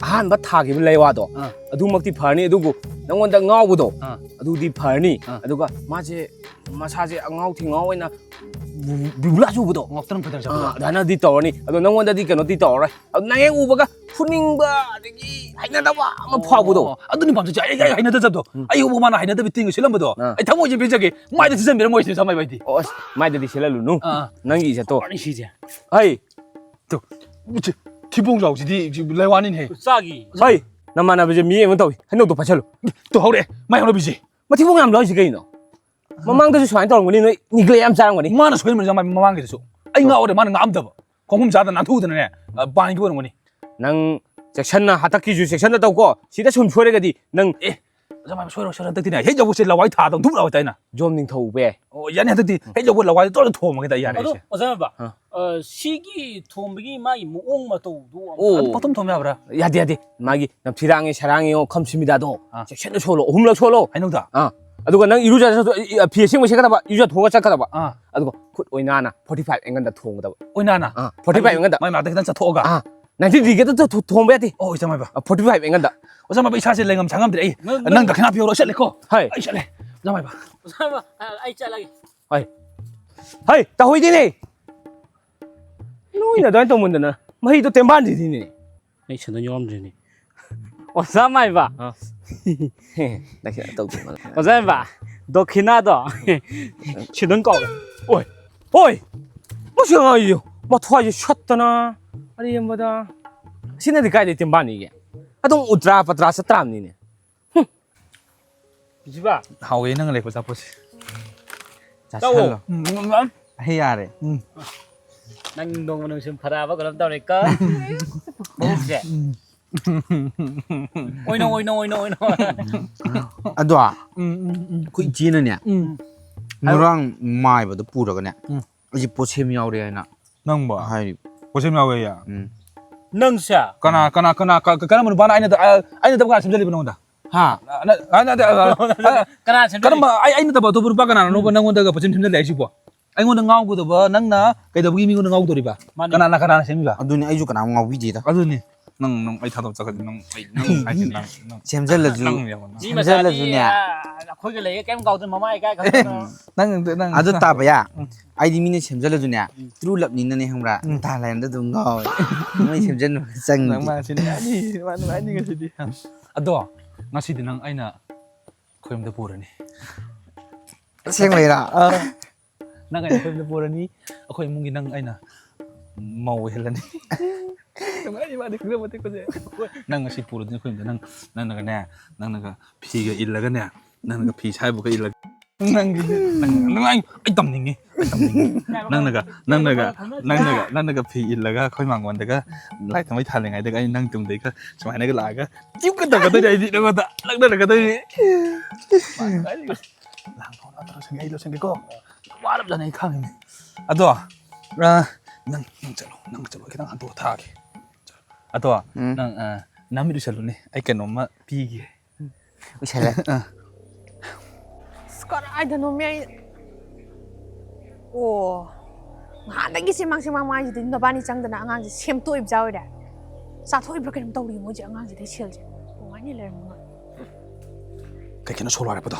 ꯑꯍꯥꯟꯕ ꯊꯥꯈꯤꯕ ꯂꯩꯋꯥꯗꯣ, ꯑꯥ꯫ ꯑꯗꯨꯃꯛꯇꯤ ꯐꯔꯅꯤ, ꯑꯗꯨꯕꯨ ꯅꯪꯉꯣꯟꯗ ꯉꯥꯎꯕꯗꯣ, ꯑꯥ꯫ ꯑꯗꯨꯗꯤ ꯐꯔꯅꯤ꯫ ꯑꯥ꯫ ꯑꯗꯨꯒ ꯃꯥꯁꯦ ꯃꯁꯥꯁꯦ ꯑꯉꯥꯎ ꯊꯤꯉꯥꯎ ꯑꯣꯏꯅ ꯕꯨ-, ꯕꯤꯕꯨꯂꯥ ꯆꯨꯕꯗꯣ꯫ ꯉꯥꯎꯇꯔꯝ ꯐꯩꯇꯔꯝ ꯆꯠꯄꯗꯣ꯫ ꯑꯥ, ꯑꯗꯨꯃꯥꯏꯅꯗꯤ ꯇꯧꯔꯅꯤ꯫ ꯑꯗꯣ ꯅꯪꯉꯣꯟꯗꯗꯤ ꯀꯩꯅꯣꯗꯤ ꯇꯧꯔꯔꯣꯏ꯫ ꯑꯗꯨ ꯅꯪ ꯍꯦꯛ ꯎꯕꯒ ꯐꯨꯅꯤꯡꯕ, ꯑꯗꯒꯤ ꯍꯩꯅꯗꯕ ꯑꯃ ꯐꯥꯎꯕꯗꯣ꯫ ꯑꯣ, ꯑꯗꯨꯅꯤ ꯄꯥꯝꯖꯩꯁꯦ꯫ ꯑꯩ, ꯑꯩ ꯍꯩꯅꯗꯖꯕꯗꯣ꯫ ꯎꯝ꯫ ꯑꯩ ꯎꯕ ꯃꯥꯅ ꯍꯩꯅꯗꯕꯤ ꯇꯤꯡꯒ ꯁꯤꯜꯂꯝꯕꯗꯣ꯫ ꯑꯥ꯫ ꯑꯩ ꯊꯃꯣꯏꯁꯦ ꯄꯦꯟꯖꯒꯦ꯫ ꯃꯥꯏꯗ ꯊꯤꯖꯤꯟꯕꯤꯔꯝꯃꯣꯏ ꯁꯤꯅꯦ ꯁꯝꯃꯥꯏꯕ ꯑꯩꯗꯤ꯫ ꯑꯣ, ꯑꯁ, ꯃꯥꯏꯗꯗꯤ ꯁꯤꯜꯍꯜꯂꯨꯅꯨ꯫ ꯑꯥ꯫ ꯅꯪꯒꯤ ꯏꯖꯠꯇꯣ꯫ ꯁꯣꯔꯅꯤ ꯁꯤꯁꯦ꯫ ꯍꯩ꯫ ꯇꯨ, ꯊꯤꯕꯣꯡ ꯆꯥꯎꯁꯤꯗꯤ ꯂꯩꯋꯥꯅꯤꯅꯦꯍꯦ꯫ ꯆꯥꯒꯤ꯫ ꯍꯩ, ꯅꯃꯥꯟꯅꯕꯁꯦ ꯃꯤ ꯑꯃ ꯇꯧꯏ꯫ ꯍꯩꯅꯧꯗꯣ ꯄꯥꯏꯁꯜꯂꯨ꯫ ꯇꯨ ꯍꯧꯔꯛꯑꯦ, ꯃꯥꯏ ꯍꯧꯔꯕꯤꯁꯦ꯫ ꯃꯊꯤꯕꯣꯡ ꯌꯥꯝ ꯂꯧꯔꯤꯁꯤ ꯀꯩꯅꯣ? ꯃꯃꯥꯡꯗꯁꯨ ꯁꯨꯃꯥꯏꯅ ꯇꯧꯔꯝꯒꯅꯤ, ꯅꯣꯏ neglect ꯌꯥꯝ ꯆꯥꯔꯝꯒꯅꯤ꯫ ꯃꯥꯅ ꯁꯣꯏꯍꯟꯕꯅꯤ ꯃꯃꯥꯡꯒꯤꯗꯁꯨ꯫ ꯑꯩ ꯉꯥꯎꯔꯦ, ꯃꯥꯅ ꯉꯥꯛꯑꯝꯗꯕ꯫ ꯈꯣꯡꯈꯨꯝ ꯆꯥꯗ ꯅꯥꯟꯊꯨꯗꯅꯅꯦ, ꯑ, ꯄꯥꯟꯈꯤꯕ ꯑꯣꯏꯔꯝꯒꯅꯤ꯫ ꯅꯪ ꯆꯦꯛꯁꯟꯅ, ꯍꯟꯗꯛꯀꯤꯁꯨ ꯆꯦꯛꯁꯟꯅ ꯇꯧꯀꯣ꯫ ꯁꯤꯗ ꯁꯨꯝ ꯁꯣꯏꯔꯒꯗꯤ ꯅꯪ ꯑꯦ, ꯑꯣꯖꯥ ꯃꯥꯏꯕ, ꯁꯣꯏꯔꯣꯏ, ꯁꯣꯏꯔꯣꯏ, ꯍꯟꯗꯛꯇꯤꯅꯦ, ꯍꯦꯛ ꯌꯧꯕꯁꯦ ꯂꯋꯥꯏ ꯊꯥꯗꯧ ꯙꯨꯞ ꯂꯥꯎ ꯍꯥꯏꯇꯥꯏꯅ꯫ ꯖꯣꯝ ꯅꯤꯡꯊꯧ ꯎꯕ ꯌꯥꯏ꯫ ꯑꯣ, ꯌꯥꯅꯤ, ꯍꯟꯗꯛꯇꯤ ꯍꯦꯛ ꯌꯧꯕ ꯂꯋꯥꯏꯗ ꯇꯣꯛꯑꯒ ꯊꯣꯝꯃꯒꯦ ꯇꯥꯏ, ꯌꯥꯔꯦ ꯑꯗꯣ, ꯑꯩꯁꯦ꯫ ꯑꯣꯖꯥ ꯃꯥꯏꯕ, ꯑꯥ꯫ ꯑ, ꯁꯤꯒꯤ ꯊꯣꯝꯕꯒꯤ ꯃꯥꯒꯤ ꯃꯑꯣꯡ ꯃꯇꯧꯗꯣ ꯑꯝꯇ ꯑꯣ꯫ ꯑꯗꯨ ꯄꯪꯊꯣꯝ ꯊꯣꯝ ꯌꯥꯕ꯭ꯔꯥ? ꯌꯥꯗꯦ, ꯌꯥꯗꯦ꯫ ꯃꯥꯒꯤ ꯅꯝꯊꯤꯔꯥꯡꯉꯦ, ꯁꯔꯥꯡꯉꯦ, ꯈꯝ ꯁꯤꯃꯤꯗꯥꯗꯣ ꯑꯥ꯫ ꯆꯦꯛꯁꯟꯅ ꯁꯣꯜꯂꯣ, ꯑꯍꯨꯝꯂꯛ ꯁꯣꯜꯂꯣ꯫ ꯍꯩꯅꯧꯗ? ꯑꯥ꯫ ꯑꯗꯨꯒ ꯅꯪ ꯏꯔꯨꯖ-, ꯏ-, ꯏ-, ꯐꯤ ꯑꯁꯦꯡꯕ ꯁꯦꯠꯀꯗꯕ, ꯏꯔꯨꯖꯊꯣꯛꯑꯒ ꯆꯠꯀꯗꯕ꯫ ꯑꯥ꯫ ꯑꯗꯨꯒ ꯈꯨꯠ ꯑꯣꯏꯅꯥꯅ forty five angle ꯗ ꯊꯣꯡꯒꯗꯕ꯫ ꯑꯣꯏꯅꯥꯅ? ꯑꯥ, forty five angle ꯗ꯫ ꯃꯥꯏ ꯃꯅꯥꯛꯇ ꯈꯤꯇꯪ ꯆꯠꯊꯣꯛꯑꯒ? ꯑꯥ, ninety degree ꯗ ꯊꯣ-, ꯊꯣ-, ꯊꯣꯡꯕ ꯌꯥꯗꯦ꯫ ꯑꯣ, ꯏꯆꯥ ꯃꯥꯏꯕ꯫ ꯑꯥ, forty five angle ꯗ꯫ ꯑꯣꯖꯥ ꯃꯥꯏꯕ, ꯏꯁꯥꯁꯦ ꯂꯩꯉꯝ ꯁꯥꯉꯝꯗ꯭ꯔꯦ ꯑꯩ꯫ ꯅꯪ, ꯅꯪ ꯅꯪ ꯗꯈꯤꯅꯥ ꯄꯤꯍꯧꯔꯣ, ꯑꯩ ꯆꯠꯂꯦꯀꯣ꯫ ꯍꯣꯏ꯫ ꯑꯩ ꯆꯠꯂꯦ꯫ ꯑꯣꯖꯥ ꯃꯥꯏꯕ꯫ ꯑꯣꯖꯥ ꯃꯥꯏꯕ, ꯑ, ꯑꯩ ꯆꯠꯂꯒꯦ꯫ ꯍꯣꯏ꯫ ꯍꯣꯏ, ꯇꯧꯍꯣꯏꯗꯦꯅꯦ꯫ ꯅꯣꯏꯅ ꯑꯗꯨꯃꯥꯏꯅ ꯇꯧꯃꯟꯗꯅ ꯃꯍꯩꯗꯣ ꯇꯦꯝꯕꯥꯟꯁꯤꯗꯤꯅꯦ꯫ ꯑꯩ ꯁꯦꯟꯗꯣꯟ ꯌꯥꯎꯔꯝꯗ꯭ꯔꯤꯅꯦ꯫ ꯑꯣꯖꯥ ꯃꯥꯏꯕ꯫ ꯑꯥ꯫ ꯍꯦ, ꯅꯪꯁꯦ ꯇꯧꯗꯦ ꯃꯥꯜꯂꯦ꯫ ꯑꯣꯖꯥ ꯃꯥꯏꯕ, ꯗꯣꯈꯤꯅꯥꯗꯣ ꯁꯦꯟꯗꯣꯟ ꯀꯥꯎꯔꯦ꯫ ꯑꯣꯏ, ꯑꯣꯏ! ꯃꯁꯤ ꯑꯉꯥꯡꯁꯤ ꯃꯊ꯭ꯋꯥꯏꯁꯦ ꯁꯠꯇꯅ ꯑꯔꯦꯝꯕꯗ꯫ ꯁꯤꯅꯗꯤ ꯀꯥꯏꯗꯩ ꯇꯦꯝꯕꯥꯟꯅꯤꯒꯦ? ꯑꯗꯨꯝ ꯎꯇ꯭ꯔꯥ ꯄꯇ꯭ꯔꯥ ꯆꯠꯇ꯭ꯔꯥꯝꯅꯤꯅꯦ꯫ ꯍꯨꯝ꯫ ꯄꯤꯁꯤꯕ? ꯍꯥꯎꯋꯦ ꯅꯪ ꯂꯩꯔꯛꯄ ꯑꯆꯥꯄꯣꯠꯁꯦ꯫ ꯆꯥꯎꯋꯣ꯫ ꯆꯥꯁꯜꯂꯣ꯫ ꯎꯝ, ꯎꯝ, ꯎꯝ꯫ ꯑꯩ ꯌꯥꯔꯦ꯫ ꯎꯝ꯫ ꯅꯪ ꯅꯣꯡꯃ ꯅꯣꯡꯃ ꯁꯨꯝ ꯐꯔꯛꯑꯕ ꯀꯩꯅꯣꯝ ꯇꯧꯔꯦꯀꯣ꯫ ꯎꯝ꯫ ꯀꯣꯛꯁꯦ꯫ ꯎꯝ꯫ ꯑꯣꯏꯅꯣ, ꯑꯣꯏꯅꯣ, ꯑꯣꯏꯅꯣ, ꯑꯣꯏꯅꯣ꯫ ꯑꯗꯣ, ꯎꯝ, ꯎꯝ, ꯎꯝ꯫ ꯑꯩꯈꯣꯏ ꯏꯆꯦꯅꯅꯦ, ꯎꯝ꯫ ꯉꯔꯥꯡ ꯃꯥꯏꯕꯗ ꯄꯨꯔꯒꯅꯦ, ꯎꯝ꯫ ꯑꯩꯁꯦ ꯄꯣꯠꯁꯦꯝ ꯌꯥꯎꯔꯦ ꯍꯥꯏꯅ ꯅꯪꯕꯣ? ꯍꯥꯏꯔꯤꯕ꯫ ꯄꯣꯠꯁꯦꯝ ꯌꯥꯎꯋꯦꯌꯦ? ꯎꯝ꯫ ꯅꯪꯁꯦ? ꯀꯅꯥ, ꯀꯅꯥ, ꯀꯅꯥ, ꯀ-, ꯀꯔꯝꯕ ꯅꯨꯄꯥꯅ ꯑꯩꯅ ꯇ-, ꯑ, ꯑꯩꯅ ꯇꯕ ꯀꯅꯥ ꯁꯦꯝꯖꯜꯂꯤꯕ ꯅꯉꯣꯟꯗ? ꯍꯥ? ꯑ, ꯅ-, ꯑ, ꯅꯠꯇꯦ, ꯑ, ꯑ, ꯀꯅꯥ ꯁꯦꯝꯖꯜꯂꯤ? ꯀꯔꯝꯕ, ꯑꯩ, ꯑꯩꯅ ꯇꯕ ꯑꯇꯣꯞꯄ ꯅꯨꯄꯥ ꯀꯅꯥꯅꯣꯕ ꯅꯉꯣꯟꯗꯒ ꯄꯣꯠꯁꯦꯝ ꯁꯦꯝꯖꯜꯂꯦ ꯍꯥꯏꯁꯤꯕꯣ? ꯑꯩꯉꯣꯟꯗ ꯉꯥꯎꯒꯗꯕ ꯅꯪꯅ ꯀꯩꯗꯧꯕꯒꯤ ꯃꯤꯉꯣꯟꯗ ꯉꯥꯎꯗꯣꯔꯤꯕ? ꯃꯥꯅꯦ꯫ ꯀꯅꯥꯅ ꯀꯅꯥꯅ ꯁꯦꯝꯃꯤꯕ? ꯑꯗꯨꯅꯤ, ꯑꯩꯁꯨ ꯀꯅꯥꯝ ꯉꯥꯎꯕꯤꯗꯦꯗ꯫ ꯑꯗꯨꯅꯤ꯫ ꯅꯪ, ꯅꯪ ꯑꯩ ꯊꯥꯗꯣꯛ ꯆꯠꯈ꯭ꯔꯗꯤ ꯅꯪ, ꯑꯩ, ꯅꯪ ꯍꯥꯏꯁꯦ ꯅꯪ, ꯅꯪ, ꯁꯦꯝꯖꯜꯂꯁꯨ꯫ ꯅꯪ ꯌꯥꯎꯕ ꯅꯪ꯫ ꯃꯤ ꯁꯦꯝꯖꯜꯂꯁꯨꯅꯦ꯫ ꯃꯆꯥꯗꯤ, ꯑ, ꯑꯩꯈꯣꯏꯒ ꯂꯩꯒ ꯀꯩꯝ ꯀꯥꯎꯗꯦ, ꯃꯃꯥ ꯏꯀꯥꯏ ꯈꯪꯗꯅ꯫ ꯅꯪ, ꯅꯪ ꯑꯗꯨ ꯇꯥꯕ ꯌꯥ? ꯎꯝ꯫ ꯑꯩꯗꯤ ꯃꯤꯅ ꯁꯦꯝꯖꯜꯂꯁꯨꯅꯦ, ꯎꯝ꯫ True Love ꯅꯤꯅꯅꯦ ꯈꯪꯕ꯭ꯔꯥ? ꯎꯝ꯫ ꯊꯥꯏꯂꯦꯟꯗ ꯑꯗꯨꯝ ꯉꯥꯎꯋꯦ꯫ ꯃꯣꯏ ꯁꯦꯝꯖꯟꯕ ꯆꯪꯗꯦ꯫ ꯅꯪ ꯃꯥꯁꯤꯅꯦ, ꯑꯅꯤ, ꯃꯥ ꯅꯨꯡꯉꯥꯏꯅꯤ ꯉꯁꯤꯗꯤ꯫ ꯑꯗꯣ, ꯉꯁꯤꯗꯤ ꯅꯪ ꯑꯩꯅ ꯑꯩꯈꯣꯏ ꯌꯨꯝꯗ ꯄꯨꯔꯅꯤ꯫ ꯑꯁꯦꯡꯕꯩꯔꯥ? ꯑ, ꯅꯪ ꯑꯩꯅ ꯑꯩꯈꯣꯏ ꯌꯨꯝꯗ ꯄꯨꯔꯅꯤ, ꯑꯩꯈꯣꯏ ꯏꯃꯨꯡꯒꯤ ꯅꯪ ꯑꯩꯅ ꯃꯧ ꯑꯣꯏꯍꯜꯂꯅꯤ꯫ ꯅꯨꯡꯉꯥꯏꯅꯤ ꯃꯥꯗꯤ ꯈꯪꯅꯕ ꯇꯦꯛꯄꯁꯦ꯫ ꯅꯪ ꯉꯁꯤ ꯄꯨꯔꯗꯤ ꯑꯩꯈꯣꯏ ꯌꯨꯝꯗ ꯅꯪ, ꯅꯪꯅꯒꯅꯦ, ꯅꯪꯅꯒ ꯐꯤꯒ ꯏꯜꯂꯒꯅꯦ, ꯅꯪꯅꯒ ꯐꯤ ꯁꯥꯏꯕꯒ ꯏꯜꯂꯒ꯫ ꯅꯪꯒꯤꯗꯤ꯫ ꯅꯪ, ꯅꯪ, ꯑꯩ, ꯑꯩ ꯇꯝꯅꯤꯡꯉꯤ, ꯑꯩ ꯇꯝꯅꯤꯡꯉꯤ꯫ ꯅꯪꯅꯒ, ꯅꯪꯅꯒ, ꯅꯪꯅꯒ, ꯅꯪꯅꯒ ꯐꯤ ꯏꯜꯂꯒ ꯑꯩꯈꯣꯏ ꯃꯥꯡꯒꯣꯟꯗꯒ ꯂꯥꯏ ꯊꯥꯎꯃꯩ ꯊꯥꯜꯂꯤꯉꯩꯗꯒ ꯑꯩ ꯅꯪ ꯇꯨꯡꯗꯩꯒ ꯁꯨꯃꯥꯏꯅꯒ ꯂꯥꯛꯑꯒ ꯇꯤꯞꯀ ꯇꯧꯒꯗꯣꯏꯅꯦ ꯑꯩꯗꯤ ꯅꯉꯣꯟꯗ ꯂꯛꯅꯔꯛꯀꯗꯣꯏꯅꯦ꯫ ꯂꯥꯡ ꯊꯣꯛꯅ ꯇꯧꯔꯁꯤꯡꯒꯦ, ꯑꯩ ꯂꯣꯏꯁꯤꯟꯒꯦꯀꯣ꯫ ꯋꯥꯔꯕꯖꯥꯠꯅꯤ ꯑꯩ ꯈꯪꯉꯤꯅꯦ꯫ ꯑꯗꯣ, ꯑ, ꯅꯪ, ꯅꯪ ꯆꯠꯂꯣ, ꯅꯪ ꯆꯠꯂꯣ, ꯈꯤꯇꯪ ꯍꯟꯗꯣꯛꯑ ꯊꯥꯒꯦ꯫ ꯑꯗꯣ, ꯎꯝ꯫ ꯅꯪ, ꯑ, ꯅꯃꯤꯠ ꯎꯏꯁꯜꯂꯨꯅꯦ, ꯑꯩ ꯀꯩꯅꯣꯝꯃ ꯄꯤꯒꯦ꯫ ꯎꯏꯁꯜꯂꯦ꯫ ꯑ꯫ ꯑꯁ, ꯀꯗꯥꯏꯗꯅꯣꯃꯤ ꯑꯩ, ꯑꯣ, ꯉꯍꯥꯟꯗꯒꯤ ꯁꯤꯃꯥꯡ ꯁꯤꯃꯥꯡ ꯃꯥꯡꯁꯤꯗ ꯅꯕꯥꯅꯤ ꯆꯪꯗꯅ ꯑꯉꯥꯡꯁꯦ ꯁꯦꯝꯇꯣꯛꯏꯕꯖꯥ ꯑꯣꯏꯔꯦ꯫ ꯆꯥꯊꯣꯛꯏꯕ꯭ꯔꯥ ꯀꯩꯅꯣꯝ ꯇꯧꯔꯤ ꯃꯣꯏꯁꯦ ꯑꯉꯥꯡꯁꯤꯗꯩ ꯁꯦꯜꯁꯦ꯫ ꯅꯨꯡꯉꯥꯏꯅꯤ ꯂꯩꯔꯝꯃꯒ꯫ ꯀꯩ ꯀꯩꯅꯣ ꯁꯣꯂꯣ ꯍꯥꯏꯔꯛꯄꯗꯣ?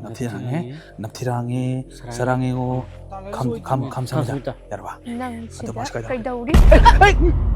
ꯅꯞꯊꯤ ꯍꯥꯡꯉꯦ, ꯅꯞꯊꯤ ꯍꯥꯡꯉꯦ, ꯁꯔꯥꯡꯉꯦ꯫ ꯁꯔꯥꯡꯉꯦꯉꯣ, ꯈꯝ, ꯈꯝ, ꯈꯝ ꯁꯝꯖ꯫ ꯈꯝ ꯁꯝꯖ꯫ ꯌꯥꯔꯕ? ꯅꯪ ꯑꯗꯣ ꯁꯤꯗ ꯃꯥꯁꯤ ꯀꯩꯗꯧꯔꯦ? ꯀꯩꯗꯧꯔꯤ?